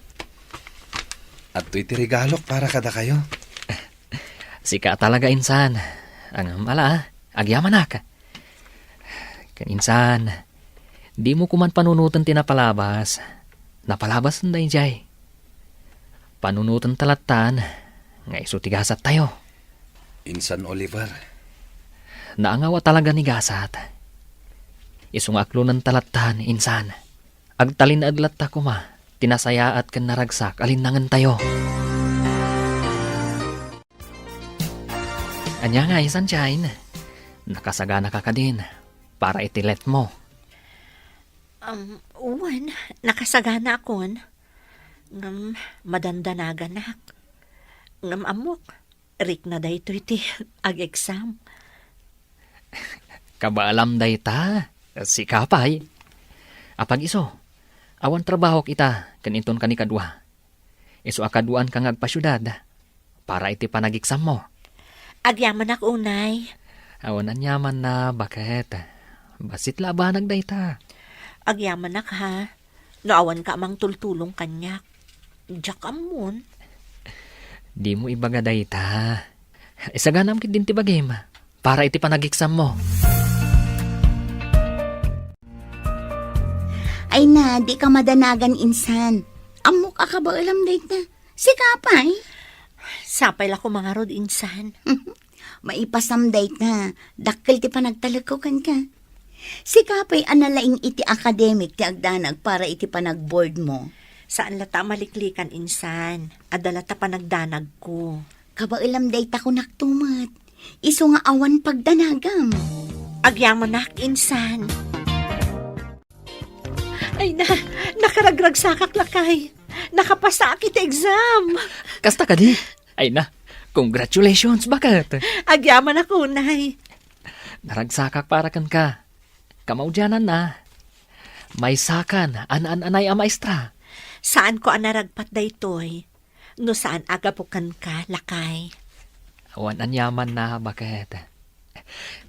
Adtoy ti regalok para kadakayo. Sika talaga, insan. Ngem ala, agyamanak. Ken insan, dimo koman panunoten ti napalabas. Napalabasen daydiay. Panunotenta lattan nga isu ti gasattayo. Insan Oliver. Naangaw a talaga ni gasat. Isu nga aklonenta lattan, insan. Agtalinaed latta koma ti nasayaat ken naragsak a linnangentayo. Ania ngay, Sunshine? Nakasaganaka kadin para iti letmo? Um, wen, nakasaganaakon. Ngem madandanaganak. Ngem ammok, rikna daytoy ti ag-exam. Kabaelam dayta. Sika pay. Apag-isu, awan trabahok ita ken inton kanikadua. Isu a kaduaanka nga agpasiudad para iti panageksammo. Agyamanak unay. Awan aniamanna, baket. Bassit la a banag dayta. Agyamanak, ha. No awanka a mangtultulong kaniak, diak ammon. Dimo ibaga dayta. Isaganam ketdin ti bagim para iti panageksammo. Ay na, dika madanagan, insan. Ammok a kabaelam dayta. Sika pay? Sapay la koma ngarud, insan. Maipasam dayta. Dakkel ti panagtalekko kenka. Sika pay a nalaing iti akademik ti agdanag para iti panagboardmo. Saan latta a maliklikan, insan. Adda latta panagdanagko. Kabaelam dayta, kunakto met. Isu nga awan pagdanagam. Agyamanak, insan. Ay na, nakaragragsakak, lakay. Nakapasaak iti exam. Kasta kadi? Ay na, congratulations, baket. Agyamanak unay. Naragsakak para kenka. Kamaudiananna, maysakan a naan-anay a maestra. Saanko a naragpat daytoy no saan a gapu kenka, lakay. Awan aniamanna, baket.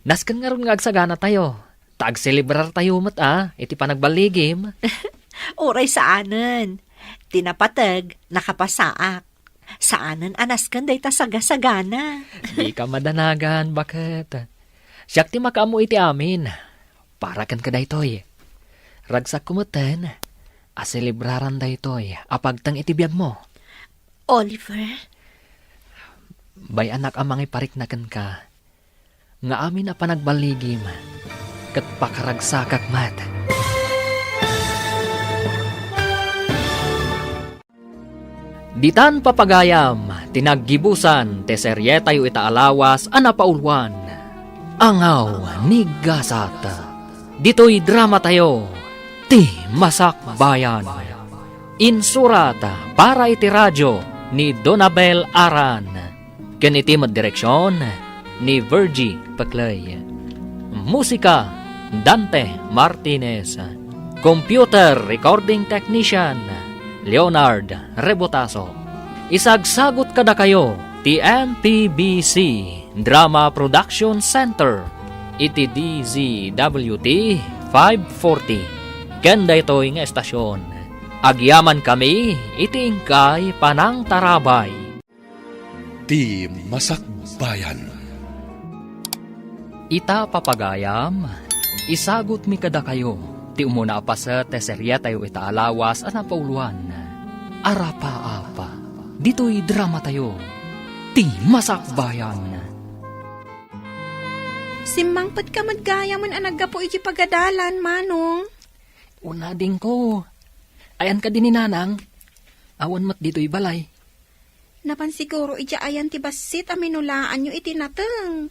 Nasken ngarud nga agsaganatayo, ta agselebrartayo met a iti panagballigim. Uray saanen. Ti napateg, nakapasaak. Saanen a nasken dayta sagasagana. Dika madanagan, baket. Siak ti makaammo iti amin. Para kenka daytoy. Ragsakko metten a selebraran daytoy a pagteng iti biagmo. Oliver? Bay-anak a mangiparikna kenka nga amin a panagballigim ket pakaragsakak met. Ditan, papagayam, ti naggibusan ti serietayo ita a lawas a napauluan, Angaw ni Gasat. Ditoy dramatayo, Ti Masakbayan. Insurat para iti radio ni Donabel Aran. Ken iti met direksion ni Virgie Peclay. Musika, Dante Martinez. Computer recording technician, Leonard Rebotaso. Isagsagut kadakayo ti M P B C Drama Production Center iti D Z W T five forty. Ken daytoy nga estasion, agyamankami iti inkay panangtarabay. Ti Masakbayan. Ita, papagayam, isagutmi kadakayo ti umuna a paset ti seriatayo ita a lawas a napauluan, Arapaap, ditoy dramatayo, Ti Masakbayan. Simmangpetka met gayamen a naggapu iti pagadalan, Manong. Una, adingko. Ayan kadi ni Nanang? Awan met ditoy balay. Napan siguro idiay ayan ti bassit a minulaanyo iti nateng.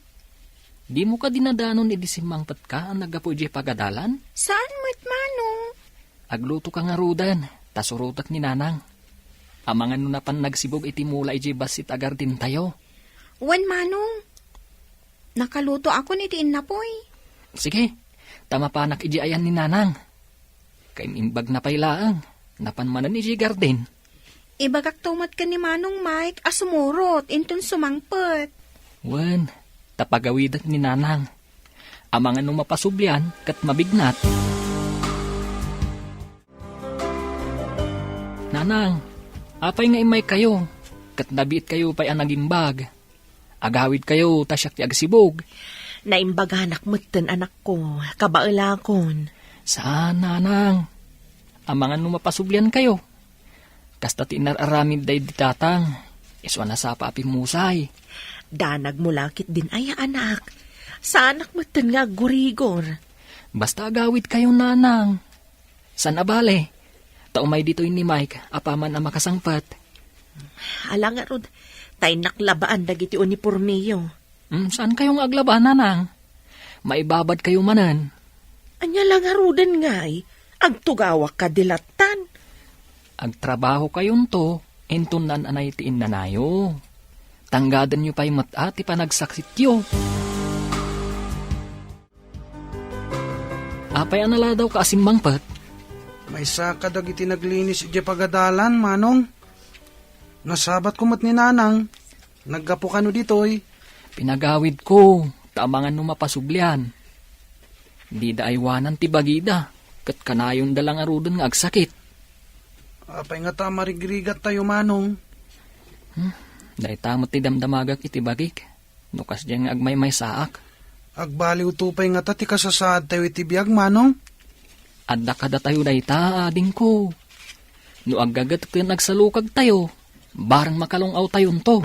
Dimo kadi nadanon idi simmangpetka a naggapu idiay pagadalan? Saan met, Manong. Aglutoka ngaruden, ta surotek ni Nanang. Amangan no napan nagsibug iti mula idiay bassit a gardentayo. Wen, Manong. Nakalutoakon iti innapoy. Sige, ta mapanak idiay ayan ni Nanang. Kaim-imbagna pay laeng, napan manen idiay garden. Ibagakto met ken ni Manong Mike a sumurot inton sumangpet. Wen, ta pagawidek ni Nanang. Amangan no mapasublian ket mabignat. Nanang, apay nga immaykayo, ket nabiitkayo pay a nagimbag? Agawidkayo ta siak ti agsibug. Naimbaganak metten, anakko, kabaelakon. Saan, Nanang. Amangan no mapasubliankayo. Kasta ti inar-aramid daydi tatang, isu a nasapa a pimmusay. Danag mo lakit din aya, anak. Saanak metten nga aggurigor. Basta agawidkayo, Nanang. Saan a bale, ta umay ditoy ni Mike apaman a makasangpet. Ala ngarud, ta innak labaan dagiti unipormeyo. Hmm, saankayo nga aglaba, Nanang? Maibabadkayo manen. Ania la ngaruden ngay, agtugawak kadi lattan? Agtrabahokayonto, inton naan-anay ti innanayo. Tanggadenyo pay met a ti panagsaksityo. Apay a naladawka a simmangpet? Maysa kadagiti naglinis idiay pagadalan, Manong. Nasabatko met ni Nanang. Naggapu kano ditoy? Pinagawidko, ta amangan no mapasublian. Dida aywanan ti bagida, ket kanayonda la ngaruden nga agsakit. Apay ngata a marigrigattayo, Manong? Hmm, dayta met ti damdamagak iti bagik. No kasdiay nga agmaymaysaak. Agbaliwto pay ngata ti kasasaadtayo iti biag, Manong? Adda kadatayo dayta, adingko. No aggaget ken agsalukagtayo, bareng makalung-awtayonto.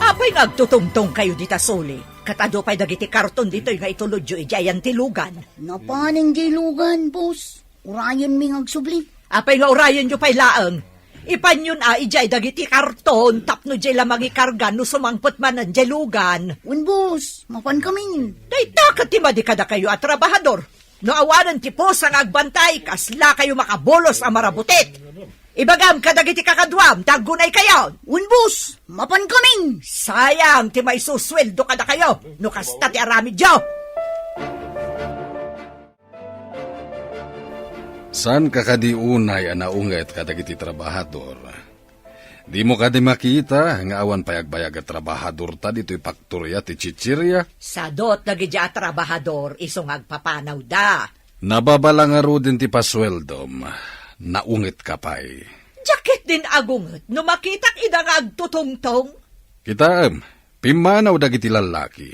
Apay nga agtutungtongkayo dita suli? Ket adu pay dagiti karton ditoy nga itulodyo idiay ayan ti lugan. Napanen diay lugan, boss. Urayenmi nga agsubli. Apay nga urayenyo pay laeng? Ipanyon a idiay dagiti karton tapno diay la mangikarga no sumangpet manen diay lugan. Wen, boss, mapankamin. Dayta ket ti madi kadakayo a trabahador. No awanen ti pusa nga agbantay, kaslakayo makabulos a marabutit. Ibagam kadagiti kakaduam, ta aggunaykayon. Wen, boss, mapankamin. Sayang ti maisusueldo kadakayo no kasta ti aramidyo. Saanka kadi unay a naunget kadagiti trabahador? Dimo kadi makita nga awan pay agbayag a trabahadorta ditoy faktoria ti chichiria? Sadot dagiti a trabahador isu nga agpapanawda. Nababala ngaruden ti pasueldom. Naungetka pay. Diak ketdin agunget no makitak ida nga agtutungtong. Kitaem, pimmanaw dagiti lallaki.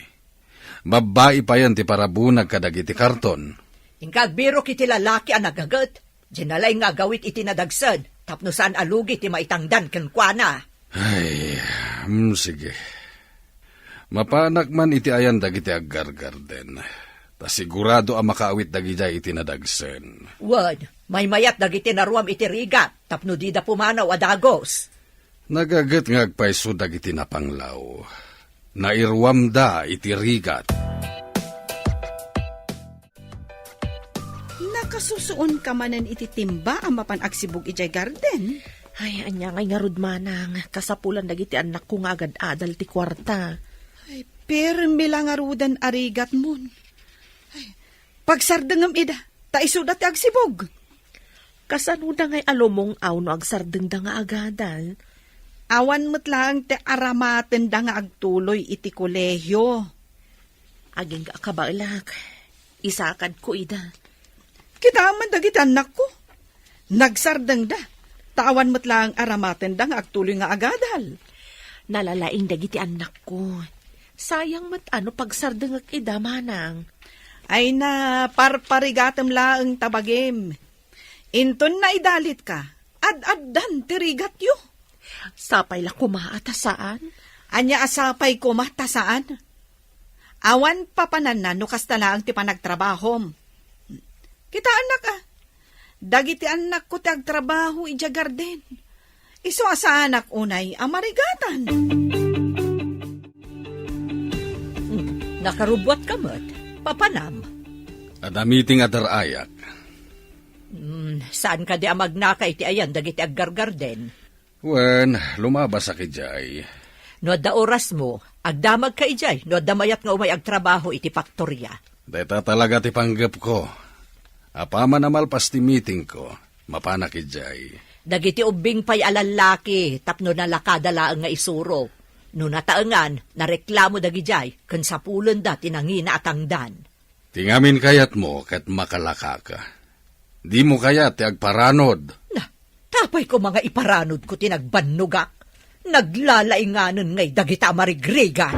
Babbai payen ti parabunag kadagiti karton. Inka agbirok iti lalaki a nagaget. Diay nalaing nga agawid iti nadagsen tapno saan a lugi ti maitangdan kenkuana. Ay, mm, sige. Mapanak man iti ayan dagiti aggargarden. Ta sigurado a makaawit dagidiay iti nadagsen. Wen, maymayat dagiti naruam iti rigat tapno dida pumanaw a dagus. Nagaget nga agpayso dagiti napanglaw. Nairuamda iti rigat. Nakasusuonka manen iti timba a mapan agsibug idiay garden? Ay, ania ngay ngarud, manang, kasapulan dagiti annakko nga agad-adal ti kuarta. Ay, permi la ngaruden a rigatmon. Ay, pagsardengem ida, ta isuda ti agsibug. Kasanoda ngay a lumung-aw no agsardengda nga agadal? Awan met laeng ti aramatenda nga agtuloy iti kolehio. Agingga a kabaelak, isakadko ida. Kitaem man dagiti annakko. Nagsardengda, ta awan met laeng aramatenda nga agtuloy nga agadal. Nalalaing dagiti annakko. Sayang met a no pagsardengek ida, manang. Ay na, parparigatem laeng ta bagim. Inton naidalitka, ad-addan ti rigatyo. Sapay la koma a ta saan? Ania a sapay koma ta saan? Awan papananna no kasta laeng ti panagtrabahom. Kitaennak a, dagiti annakko ti agtrabaho idiay garden. Isu a saanak unay a marigatan. Hmm, nakarubbuatka met. Papanam. Adda meeting a dar-ayak. Hmm, saan kadi a magnaka iti ayan dagiti aggargarden? Wen, lumabasak idiay. No adda orasmo, agdamagka idiay no adda mayat nga umay agtrabaho iti faktoria. Dayta talaga ti panggepko. Apaman a malpas ti meetingko, mapanak idiay. Dagiti ubbing pay a lallaki tapno nalakada laeng nga isuro. No nataengan, nareklamo dagidiay ken sapulenda ti nangina a tangdan. Ti ngamin kayatmo ket makalakaka. Dimo kayat ti agparanod? Na, tapay koma nga iparanodko ti nagbannogak. Naglalainganen ngay dagita a marigrigat.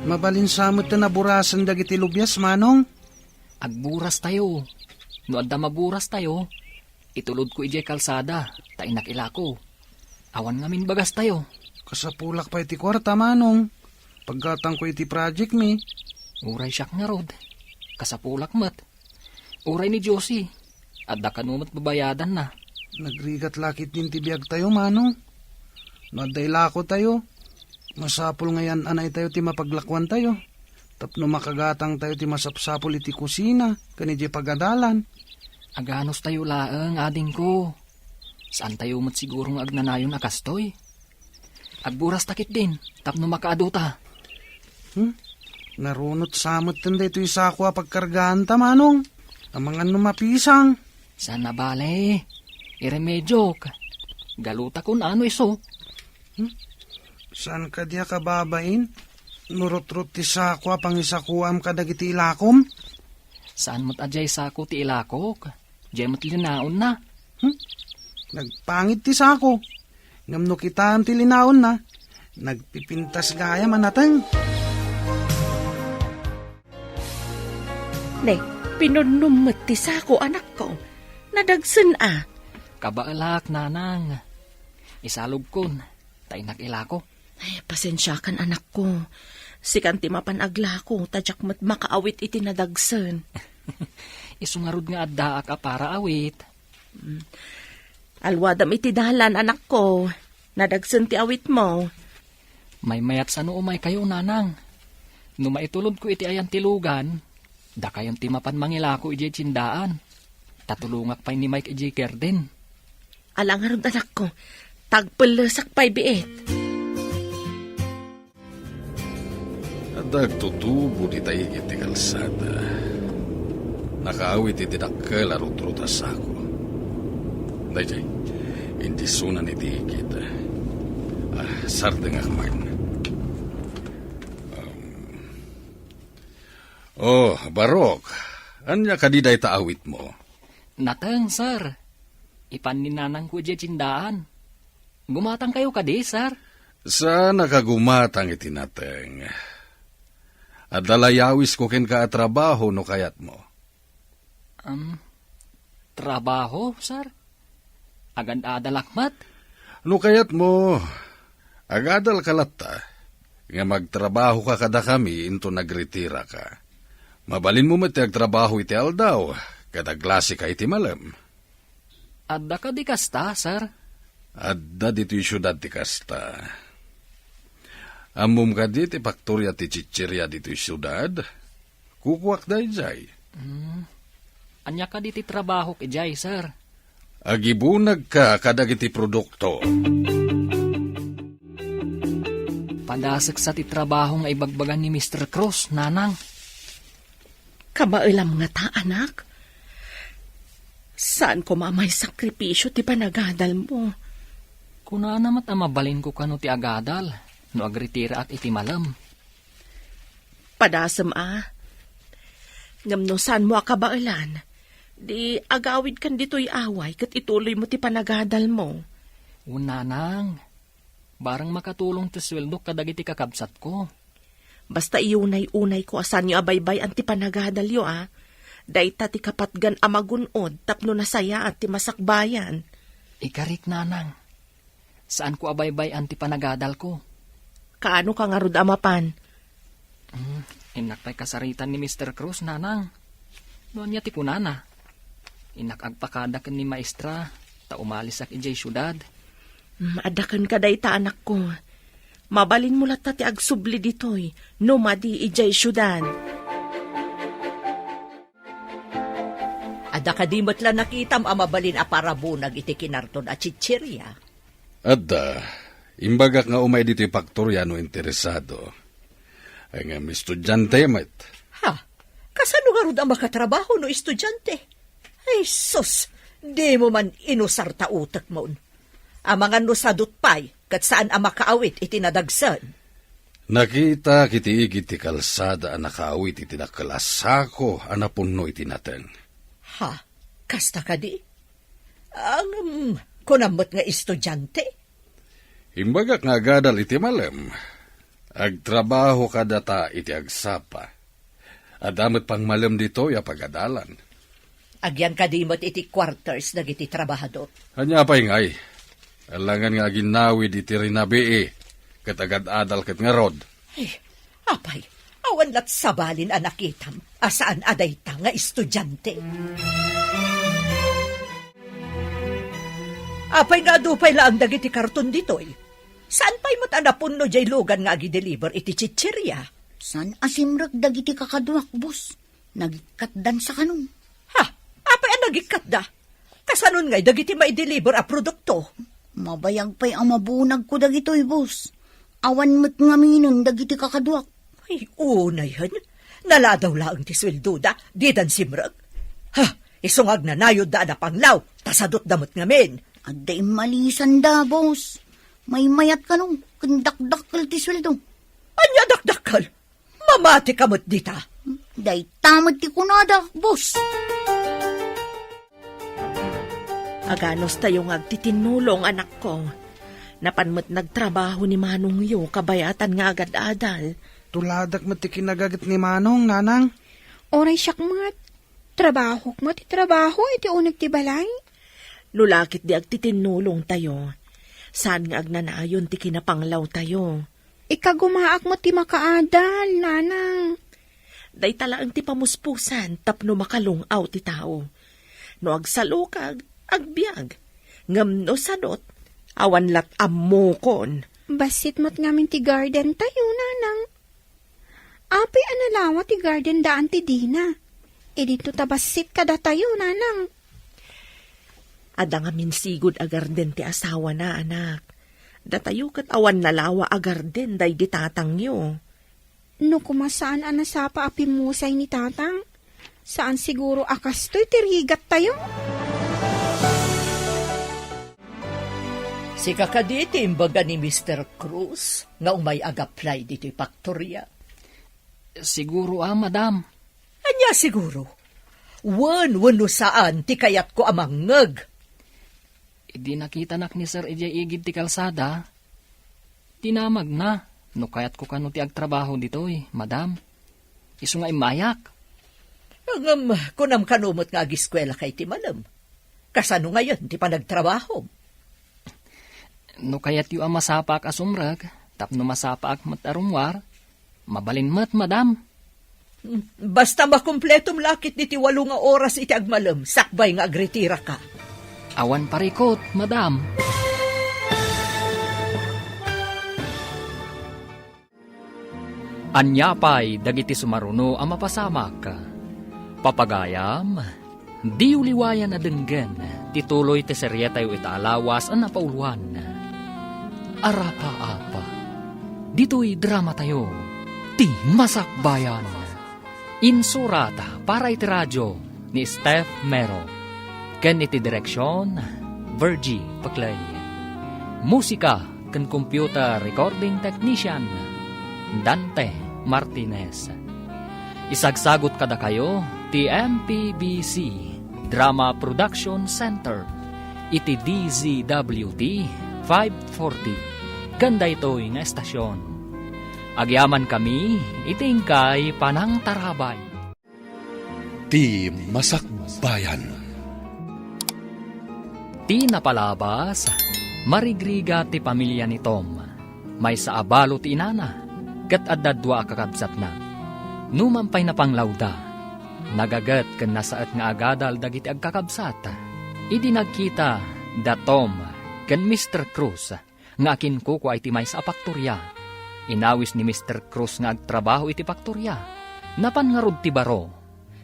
Mabalin sa met ti naburasen dagiti lubias, Manong? Agburas tayo. No adda maburas tayo, itulodko idiay kalsada, ta innak ilako. Awan ngamin bagas tayo. Kasapulak pay ti kuarta, Manong. Paggatangko iti project mi. Uray siak ngarud. Kasapulak met. Uray ni Josie. Adda kano met babayadanna. Nagrigat lakit din ti biag tayo, Manong. No adda ilako tayo, masapul nga yan-anay tayo ti mapaglakuan tayo. Tapno makagatang tayo ti masapsapul iti kusina, ken iti pagadalan. Aganos tayo laeng, adingko. Saan tayo met siguro nga agnanayon a kastoy? Agburas ta ketdin, tapno makaadu ta. Hmm? Narunot sa metten daytoy sako a pagkargaan ta, Manong. Amangan no mapisang. Saan a bale? Iremediok. Galuta kun ano isu. Hmm? Saan kadi a kababain? Nurutrot ti sako a pangisakuam kadagiti ilakom? Saan met a diay sako ti ilakok? Diay met linaonna. Hmm? Nagpangit ti sako. Ngem no kitaem ti linaonna, nagpipintas gayam a nateng. Ne, pinunnom met ti sako, anakko. Nadagsen a. Kabaelak, nanang. Isalogkon, ta innak ilako. Ay, pasensiakan, anakko. Sikan ti mapan aglako, ta diak met makaawit iti nadagsen. Isu ngarud nga addaak a para awit. Mm. Alwadam iti dalan, anakko. Nadagsen ti awitmo. Maymayat sano umaykayo, nanang. No maitulodko iti ayan ti lugan, dakayon ti mapan mangilako idiay tiendaan. Ta tulongak pay ni Mike idiay garden. Ala ngarud, anakko, tagpellesak pay biit. Adda agtutubo dita igid ti kalsada. Nakaawit iti dakkel a rutrot a sako. Ay, ay. Indisonan iti igid. Ah, sardengak man. Um, oh, Barok, ania kadi dayta awitmo? Nateng, sir. Ipan ni nanangko idiay tindaan. Gumatangkayo kadi, sir? Saannak a gumatang iti nateng. Adda layawisko kenka a trabaho no kayatmo. Um, trabaho, sir? Agad-adalak met? No kayatmo, agadalka latta, nga magtrabahoka kadakami inton nagretiraka. Mabalinmo met ti agtrabaho iti aldaw, ket aglasika iti malem. Adda kadi kasta, sir? Adda ditoy siudad ti kasta. Ammom kadi ti paktoria ti chicheria ditoy siudad? Kukuak daydiay. Hmm. Ania kadi ti trabahok idiay, sir? Agibunagka kadagiti produkto. Padasek sa ti trabaho nga ibagbaga ni Mister Cruz, nanang. Kabaelam ngata, anak. Saan koma a maisakripisio ti panagadalmo. Kunana met a mabalinko kano ti agadal no agretiraak iti malem. Padasem a. Ngem no saanmo a kabaelan, di agawidkan ditoy away ket ituloymo ti panagadalmo. Wen, nanang, bareng makatulong ti sueldok kadagiti kakabsatko. Basta iunay-unayko a saanyo a baybay-an ti panagadalyo a. Dayta ti kapatgan a magun-od tapno nasayaat ti masakbayan. Ikarik, nanang. Saanko a baybay-an ti panagadalko. Kaano ka ngarud a mapan? Hmm, innak pay kasaritan ni Mister Cruz, nanang. No ania ti kunana? Innak agpakada ken ni maestra, ta umalisak idiay siudad. Hmm, adda kenka dayta, anakko. Mabalinmo latta ti agsubli ditoy, no madi idiay siudad. Adda kadi met la nakitam a mabalin a parabunag iti kinarton a chicheria? Adda. Imbagak nga umay ditoy paktoria no interesado. Ay nga, estudiante met. Ha? Kasano ngarud a makatrabaho no estudiante? Ay, sus! Dimo man inusar ta utekmon. Amangan no sadut pay, ket saan a makaawit iti nadagsen. Nakitak iti igid ti kalsada a nakaawit iti dakkel a sako a napunno iti nateng. Ha? Kasta kadi? Ngem, kunam met nga estudiante? Imbagak nga agadal iti malem. Agtrabaho kadata iti agsapa. Adda met pangmalem ditoy a pagadalan. Agyan kadi met iti quarters dagiti trabahador? Ania pay ngay? Alangan nga aginnawid iti rinabii, ket agad-adal ket ngarud. Ay, apay, awan lat sabalin a nakitam a saan a dayta nga estudiante. Apay nga adu pay laeng dagiti karton ditoy? Saan pay met a napunno jay lugan nga agideliver iti chicheria? Saan a simrek dagiti kakaduak, boss. Nagikkatdan sa kanon. Ha? Apay a nagikkatda? Kasanon ngay dagiti maideliver a produkto? Mabayag pay a mabunagko dagitoy, boss. Awan met ngaminen dagiti kakaduak. Ay, unay hen. Naladaw laeng ti sueldoda, didan simrek. Ha, isu nga agnanayodda a napanglaw, ta sadutda met ngamin. Adda immalisanda, boss. Maymayat kano, ken dakdakkel ti sueldo. Ania dakdakkel? Mamati ka met dita. Dayta met ti kunada, boss. Aganos tayo nga agtitinnulong, anakko. Napan met nagtrabaho ni manongyo, kabayatan nga agad-adal. Tuladak met ti kinagaget ni manong, nanang. Uray siak met. Trabahok met ti trabaho iti uneg ti balay. No la ket di agtitinnulong tayo, saan nga agnanayon ti kinapanglaw tayo? Ikagumaak met ti makaadal, nanang. Dayta laeng ti pamuspusan tapno makalung-aw ti tao. No agsalukag, agbiag. Ngem no sadut, awan lat ammokon. Bassit met ngamin ti garden tayo, nanang. Apay a nalawa ti garden daan ti dina? Idinto ta bassit kadatayo, nanang. Adda ngamin sigud a garden ti asawana, anak. Datayo ket awan nalawa a garden daydi tatangyo. No koma saan a nasapa a pimmusay ni tatang, saan siguro a kastoy ti rigat tayo. Sika kadi ti imbaga ni Mister Cruz nga umay ag-apply ditoy faktoria? Siguro a, madam. Ania siguro? Wen, wenno saan ti kayatko a mangngeg? Idi nakitanak ni Sir idiay igid ti kalsada, dinamagna no kayatko kano ti agtrabaho ditoy, madam. Isu nga immayak. Ngem kunam kano met nga agiskuelaka iti malem. Kasano ngayon ti panagtrabahom? No kayatyo a masapaak a sumrek, tapno masapaak met a rummuar, mabalin met, madam. Hmm, basta makumpletom la ketdi ti walo nga oras iti agmalem, sakbay nga agritiraka. Awan parikut, madam. Ania pay dagiti sumaruno a mapasamak? Papagayam, diyo liwayan a denggen ti tuloy ti serietayo ita a lawas a napauluan. Arapaap. Ditoy dramatayo, ti Masakbayan. Insurat para iti radio ni Steph Mero, ken iti direksion, Virgie Peclay. Musika ken computer recording technician, Dante Martinez. Isagsagut kadakayo ti M P B C Drama Production Center iti D Z W T five forty ken daytoy nga estasion. Agyamankami iti inkay panangtarabay. Ti Masakbayan. Ti napalabas, marigrigat ti pamilya ni Tom. Maysa a balo ti inana, ket adda dua a kakabsatna. Numan pay napanglawda, nagaget ken nasaet nga agadal dagiti agkakabsat. Idi nagkita da Tom ken Mister Cruz, nga akinkukua iti maysa a paktoria. Inawis ni Mister Cruz nga agtrabaho iti paktoria. Napan ngarud ti baro,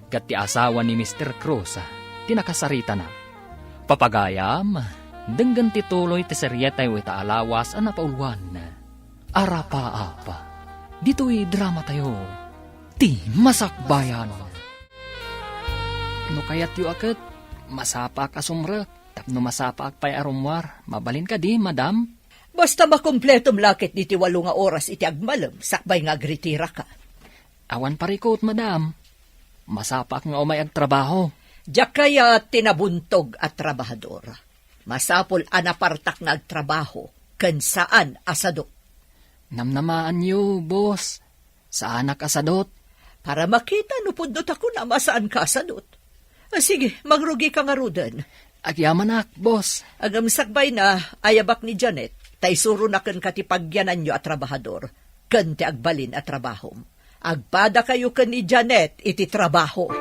ket ti asawa ni Mister Cruz ti nakasaritana. Papagayam, denggen ti tuloy ti serietayo ita a lawas a napauluan. Arapaap. Ditoy dramatayo, ti Masakbayan. No kayatyo a ket, masapaak a sumrek. Tapno masapaak pay a rummuar, mabalin kadi, madam? Basta makumpletom la ketdi ti walo nga oras iti agmalem, sakbay nga agritiraka. Awan parikut, madam. Masapaak nga umay agtrabaho. Diak kayat ti nabuntog a trabahador. Masapul a napartak nga agtrabaho, ken saan a sadut. Namnamaanyo, boss. Saanak a sadut. Para makita no pudno ta kunam a saanka a sadut. Ah, sige, mangrugika ngaruden. Agyamanak, boss. Ngem sakbayna, ayabak ni Janet, ta isuronak kenka ti pagyananyo a trabahador, ken ti agbalin a trabahom. Agpadakayo ken ni Janet iti trabaho.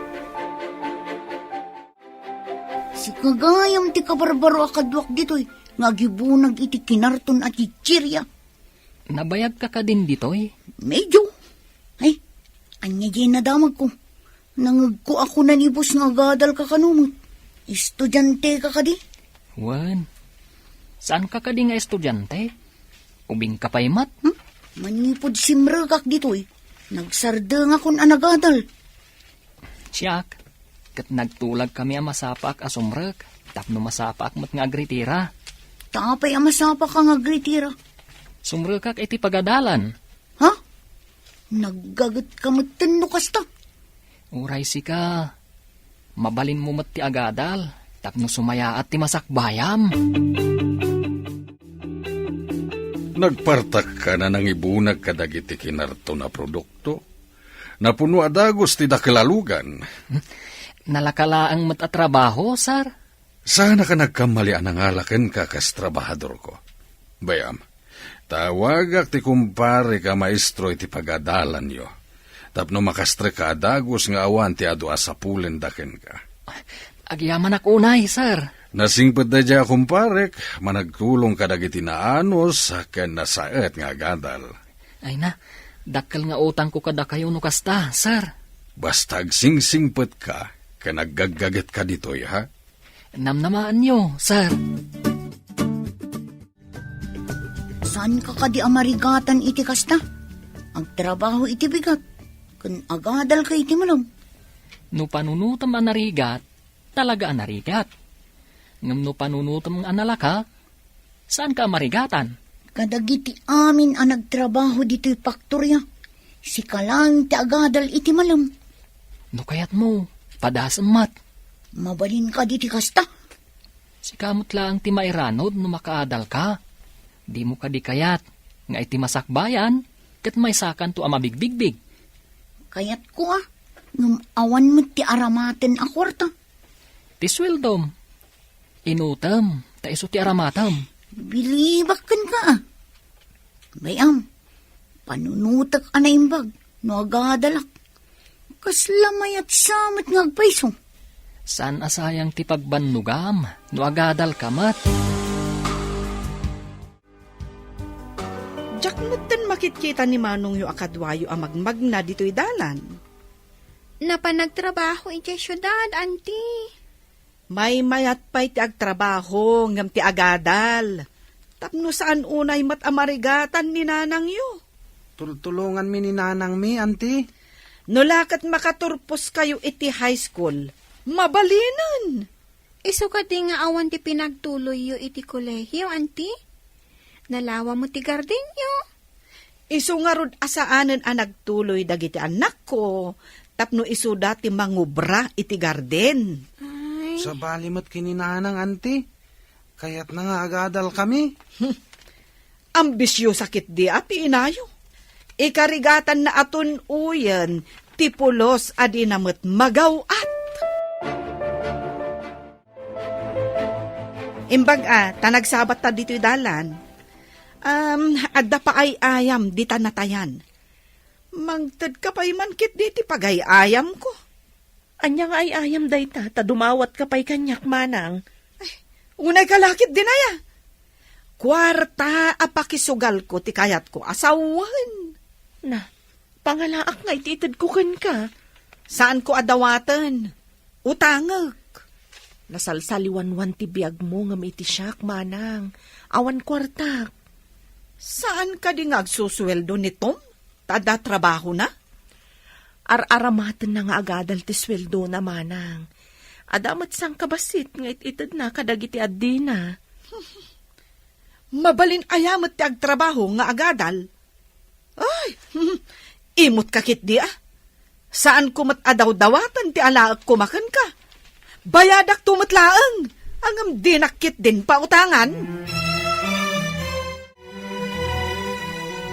Sika gayam ti kabarbaro a kaduak ditoy, nga agibunag iti kinarton a chichirya. Nabayagka kadin ditoy? Medyo. Ay, ania diay nadamagko? Nangegko a kuna ni boss nga agadalka kano met. Estudianteka kadi? Wen. Saanka kadi nga estudiante? Ubingka pay met? Hmm? Manipud simrekak ditoy, nagsardengakon a nagadal. Siak, ket nagtulagkami a masapaak a sumrek, tapno masapaak met nga agritira. Ta apay a masapaak nga agritira? Sumrekak iti pagadalan. Ha? Naggagetka metten no kasta? Uray sika, mabalinmo met ti agadal, tapno sumayaat ti masakbayam. Nagpartakkan a nangibunag kadagiti kinarton a produkto. Napuno a dagus ti dakel a lugan. Nalaka laeng met a trabaho, sir. Saanak a nagkammali a nangala kenka kas trabahadorko. Bayam, tawagak ti kumparek a maestro iti pagadalanyo. Tapno makastrek ka a dagus nga awan ti adu a sapulenda kenka. Agyamanak unay, sir. Nasingpet daydiay a kumparek, managtulong kadagiti naanus ken nasaet nga agadal. Ay na, dakkel nga utangko kadakayo no kasta, sir. Basta agsingsingpetka ken aggaggagetka ditoy, ha? Namnamaanyo, sir. Saanka kadi a marigatan iti kasta? Agtrabaho iti bigat, ken agadalka iti malem. No panunotem a narigat, talaga a narigat. Ngem no panunotem a nalaka, Saanka a marigatan? Kadagiti amin a nagtrabaho ditoy faktoria, sika laeng ti agadal iti malem. No kayatmo, padasem met. Mabalin kadi ti kasta? Sika met laeng ti mairanod no makaadalka. Dimo kadi kayat nga iti masakbayan, ket maysakanto a mabigbigbig. Kayatko a, ngem awan met ti aramaten a kuarta. Ti sueldom, inutem, ta isu ti aramatem. Bilibak kenka a. Bay-am, panunotek a naimbag no agadalak. Kasla mayat sa met nga agpayso. Saan a sayang ti pagbannogam no agadalka met. Diak metten makitkita ni manongyo a kaduayo a magmagna ditoy dalan. Napan nagtrabaho idiay siudad, anti. Maymayat pay ti agtrabaho ngem ti agadal. Tapno saan unay met a marigatan ni nanangyo. Tultulonganmi ni nanangmi, anti. No la ket makaturposkayo iti high school, mabalinen. Isu kadi nga awan ti pinagtuloyyo iti kolehio, anti? Nalawa met ti gardenyo. Isu ngarud a saanen a nagtuloy dagiti annakko tapno isuda ti mangubra iti garden. Ay. Sabali met ken ni nanang, anti. Kayatna nga agadalkami. Hmm. Ambisiosa ketdi a ti inayo. Ikarigatanna a tun-oyen ti pulos a dina met magaw-at. Imbag a, ta nagsabatta ditoy dalan. Um, adda pa ay-ayam dita natayan. Mangtedka pay man ketdi ti pagay-ayamko. Ania nga ay-ayam dayta, ta dumawatka pay kaniak, manang? Ay, unayka la ketdin aya. Kuarta a pakisugalko ti kayatko a sawen. Na, pangalaak nga iti itedko kenka. Saanko a dawaten. Utangek. Nasalsaliwanwan ti biagmo ngem iti siak, manang. Awan kuartak. Saan kadi nga agsusueldo ni Tom? Ta adda trabahona? Ar-aramatenna nga agadal ti sueldona, manang. Adda met sangkabassit nga it-itedna kadagiti addina. Mabalin aya met ti agtrabaho nga agadal? Ay, immotka ketdi a. Saanko met a dawdawatan ti alaekko kenka. Bayadakto met laeng, ngem dinak ketdin pautangan.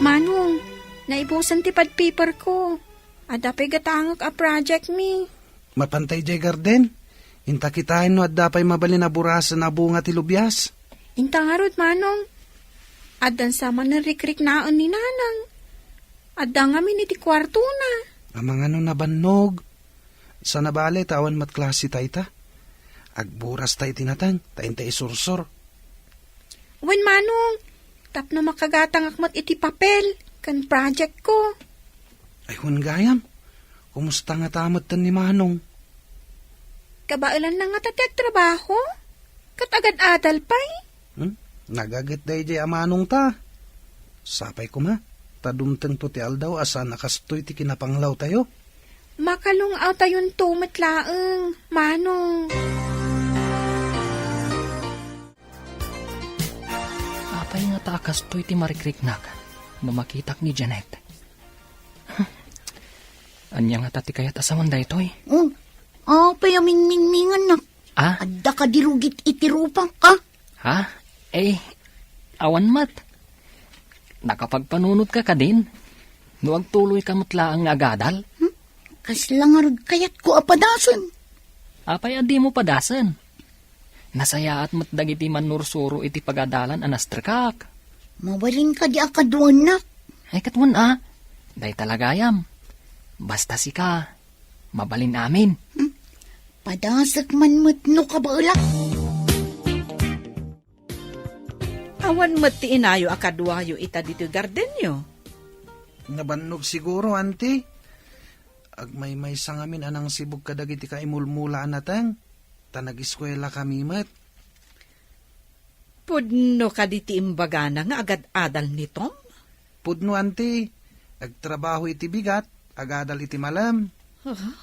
Manong, naibusen ti pad paperko. Adda pay gatangek a project mi. Mapanta idiay garden. Inta kitaen no adda pay mabalin a burasen a bunga ti lubias. Inta ngarud, manong. Addan sa manen rikriknaen ni nanang. Adda ngamin iti kuartona. Amangan no nabannog. Sana bale ta awan met klase ta ita. Agburas ta iti nateng, ta inta isursor. Wen, manong, tapno makagatangak met iti papel ken project ko. Ay, wen gayam, kumusta ngata metten ni manong? Kabaelanna ngata ti agtrabaho? Ket agad-adal pay? Hmm? Nagaget daydiay a manong ta. Sapay koma, ta dumtengto ti aldaw a saan a kastoy ti kinapanglawtayo. Makalung-awtayonto met laeng, manong. Apay ngata a kastoy ti marikriknak no makitak ni Janet? Ania ngata ti kayat a sawen daytoy? Oh, apay a mingmingmingannak? Ah? Adda kadi rugit iti rupak, ah? Ha? Eh, awan met. Nakapagpanunotka kadin? No agtuloyka met laeng nga agadal? Hmm? Kasla ngarud kayatko a padasen. Apay a dimo padasen? Nasayaat met dagiti mannursuro iti pagadalan a nastrekak. Mabalin kadi a kaduaennak? Ay, ket wen a. Dayta la gayam. Basta sika, mabalin amin. Hmm? Padasek man met no kabaelak. Awan met ti inayo a kaduayo ita ditoy gardenyo? Nabannog siguro, anti. Agmaymaysa ngamin a nangsibug kadagiti kaimulmula a nateng, ta nagiskuelakami met. Pudno kadi ti imbagana nga agad-adal ni Tom? Pudno, anti. Agtrabaho iti bigat, agadal iti malem. Ah,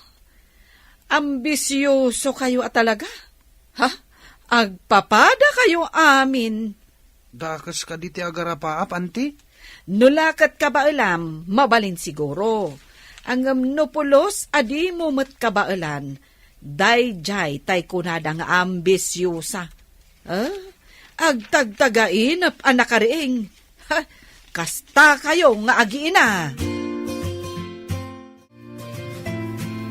ambisioso kayo a talaga. Ha? Agpapada kayo amin. Dakes kadi ti agarapaap, anti? No la ket kabaelam, mabalin siguro. Ngem no pulos a dimo met kabaelan, daydiay tay kunada nga ambisiosa. Eh? Agtagtagainep a nakariing. Ha, kasta kayo nga agiina.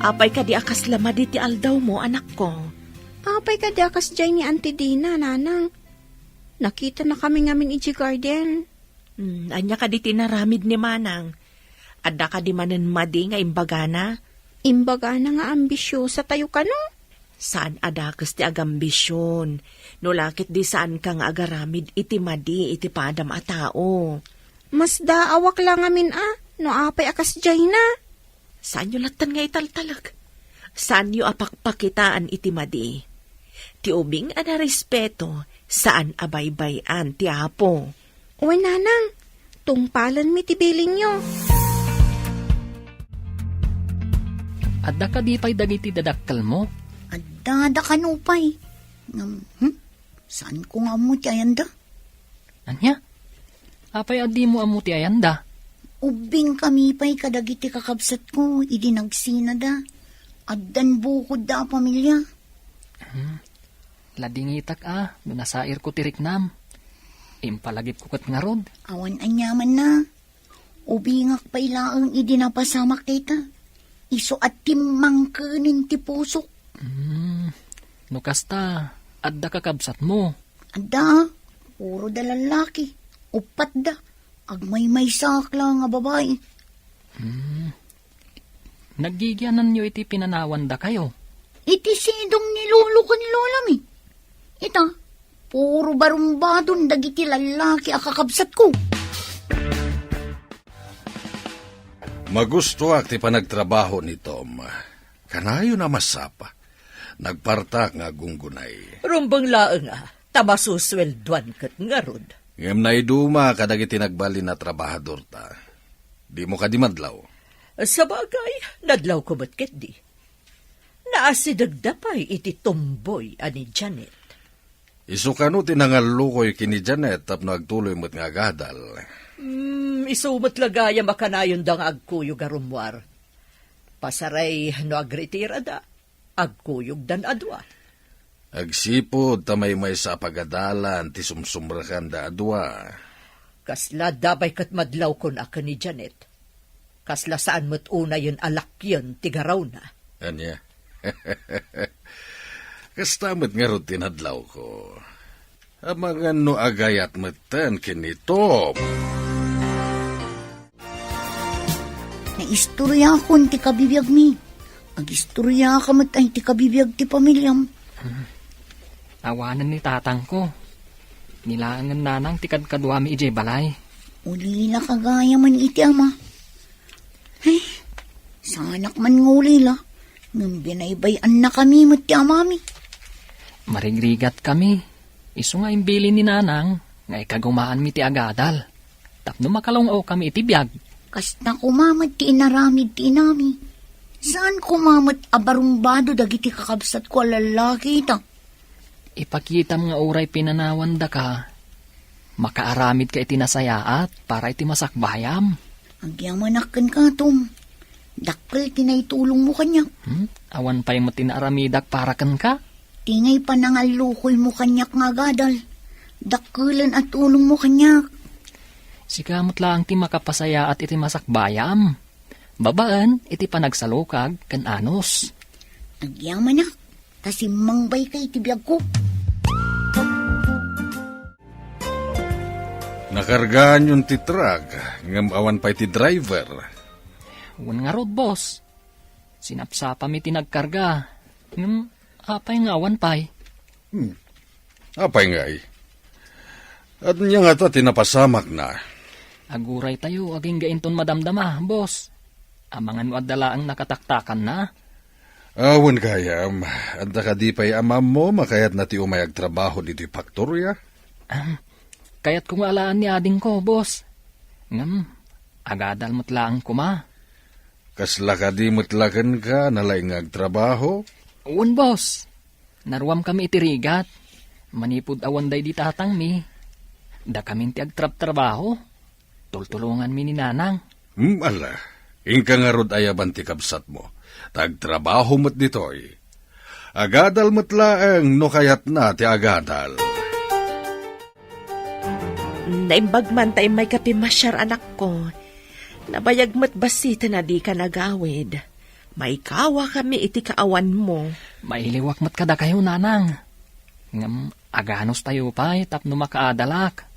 Apay kadi a kasla madi ti aldawmo, anakko? Apay kadi a kasdiay ni Auntie Dina, nanang? Nakitanakami ngamin idiay garden. Hmm, ania kadi ti inaramid ni Manang? Adda kadi manen madi nga imbagana? Imbagana nga ambisiosa tayo kano? Saan a dakes ti agambision. No la ket di saanka nga agaramid iti madi iti padam a tao. Masdaawak la ngamin a, no apay a kasdiayna. Saanyo latten nga italtalek. Saanyo a pakpakitaan iti madi. Ti ubing a narespeto, saan a baybay-an ti Apo. Wen, nanang, tungpalenmi ti bilinyo. Adda kadi pay dagiti dadakkelmo? Adda, da kano pay. Ngem, hmm? Saanko nga ammo ti ayanda? Ania? Apay a dimo ammo ti ayanda? Ubbingkami pay kadagiti kakabsatko idi nagsinada. Addan bukodda a pamilia. Hmm. Ladingitak a no nasairko ti riknam. Impalagipko ket ngarud. Awan aniamanna. Ubingak pay laeng idi napasamak dayta. Isu a timmangkenen ti pusok. Hmm. No kasta, adda kakabsatmo? Adda, puro da lallaki. Uppat da. Agmaymaysaak la nga babai. Hmm. Naggigiananyo iti pinanawandakayo? Iti sidong ni lolo ken lolami. Ita, puro barumbadon dagiti lallaki a kakabsatko. Magustoak ti panagtrabaho ni Tom. Kanayon a masapa. Nagpartak nga agunggunay. Rumbeng laeng a, ta masusueldoan ket ngarud. Ngem naiduma kadagiti nagbalin a trabahadorta. Dimo kadi madlaw? Sabagay, nadlawko met ketdi. Naasidegda pay iti tumboy a ni Janet. Isu kano ti nangallukoy ken ni Janet tapno agtuloy met nga agadal. Hmm, isu met la gayam a kanayonda nga agkuyog a rummuar. Pasaray no agretirada, agkuyogdan a dua. Agsipud ta maymaysa a pagadalan ti sumsumrekanda a dua. Kasla adda pay ket madlawkon a ken ni Janet. Kasla saan met unayen a lakyen ti garawna. Ania? Kasta met ngarud ti nadlawko. Amangan no agayat metten ken ni Tom. Naistoriakon ti kabibiagmi. Agistoriaka met ay ti kabibiag ti pamiliam. Awanen ni tatangko. Nilaengen nanang ti kadkaduami idiay balay. Ulila ka gayam iti ama. Ay, saanak man nga ulila. Ngem binaybay-annakami met ti amami. Marigrigatkami. Isu nga imbilin ni nanang nga ikagumaanmi ti agadal tapno makalung-awkami iti biag. Kasta koma met ti inaramid ti inami. Saan koma met a barumbado dagiti kakabsatko a lallaki ita. Ipakitam nga uray pinanawandaka, makaaramidka iti nasayaat para iti masakbayam. Agyamanak kenka, Tom. Dakkel ti naitulongmo kaniak. Hmm? Awan pay met ti naaramidak para kenka? Ti ngay panangallukoymo kaniak nga agadal, dakkelen a tulongmo kaniak. Sika met laeng ti makapasayaat iti masakbayam, babaen iti panagsalukag ken anus. Agyamanak, ta simmangbayka iti biagko. Nakargaanyon ti truck, ngem awan pay ti driver. Wen ngarud, boss. Sinapsapami ti nagkarga. Ngem apay nga awan pay? Hmm. Apay ngay? Ania ngata ti napasamakna? Aguray tayo, agingga inton madamdama, boss. Amangan no adda laeng nakataktakanna? Awan gayam, adda kadi pay amammo makayatna ti umay agtrabaho ditoy faktoria? Ahem. Kayatko nga alaan ni adingko, boss. Ngem, agadal met laeng koma. Kasla kadi met la kenka nalaing nga agtrabaho? Wen, boss. Naruamkami iti rigat. Manipud awan daydi tatangmi. Dakamin ti agtrabtrabaho. Tultulonganmi ni Nanang. Hmm, ala, inka ngarud ayaban ti kabsatmo. Ta agtrabaho met ditoy. Agadal met laeng no kayatna ti agadal. Naimbag man ta immayka pimmasiar, anakko. Nabayag met bassit a dika nagawid. Maikawakami iti kaawanmo. Mailiwak met kadakayo, Nanang. Ngem aganustayo pay tapno makaadalak.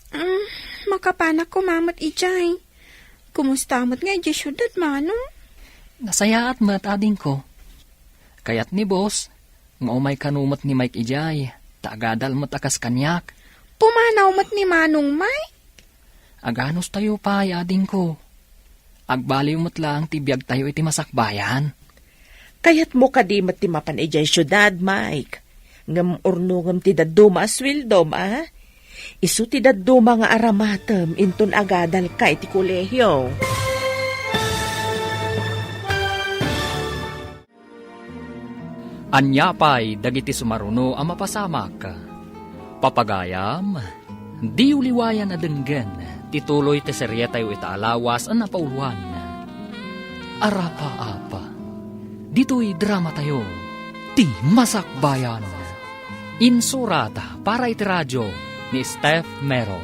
Ah, makapanak koma met idiay. Kumusta met nga idiay siudad, Manong? Nasayaat met, adingko. Kayat ni Boss nga umay kano met ni Mike idiay, ta agadal met a kas kaniak. Pumanaw met ni Manong Mike? Aganustayo pay, adingko. Agbaliw met laeng ti biagtayo iti masakbayan. Kayatmo kadi met ti mapan idiay siudad, Mike? Ngem urnongem ti dadduma a sueldom, a? Isu ti dadduma nga aramatem inton agadalka iti kolehio. Ania pay dagiti sumaruno a mapasamak? Papagayam, diyo liwayan a denggen ti tuloy ti serietayo ita a lawas a napauloan. Arapaap. Ditoy dramatayo, Ti Masakbayan. Insurat para iti radio ni Steph Mero.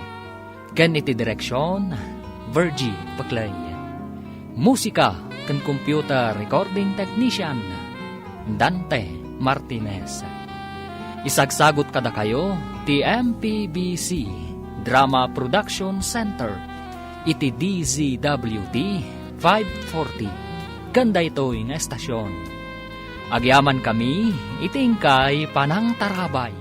Ken iti direksion, Virgie Peclay. Musika ken computer recording technician, Dante Martinez. Isagsagut kadakayo ti M P B C Drama Production Center iti D Z W T five forty ken daytoy nga estasion. Agyamankami iti inkay panangtarabay.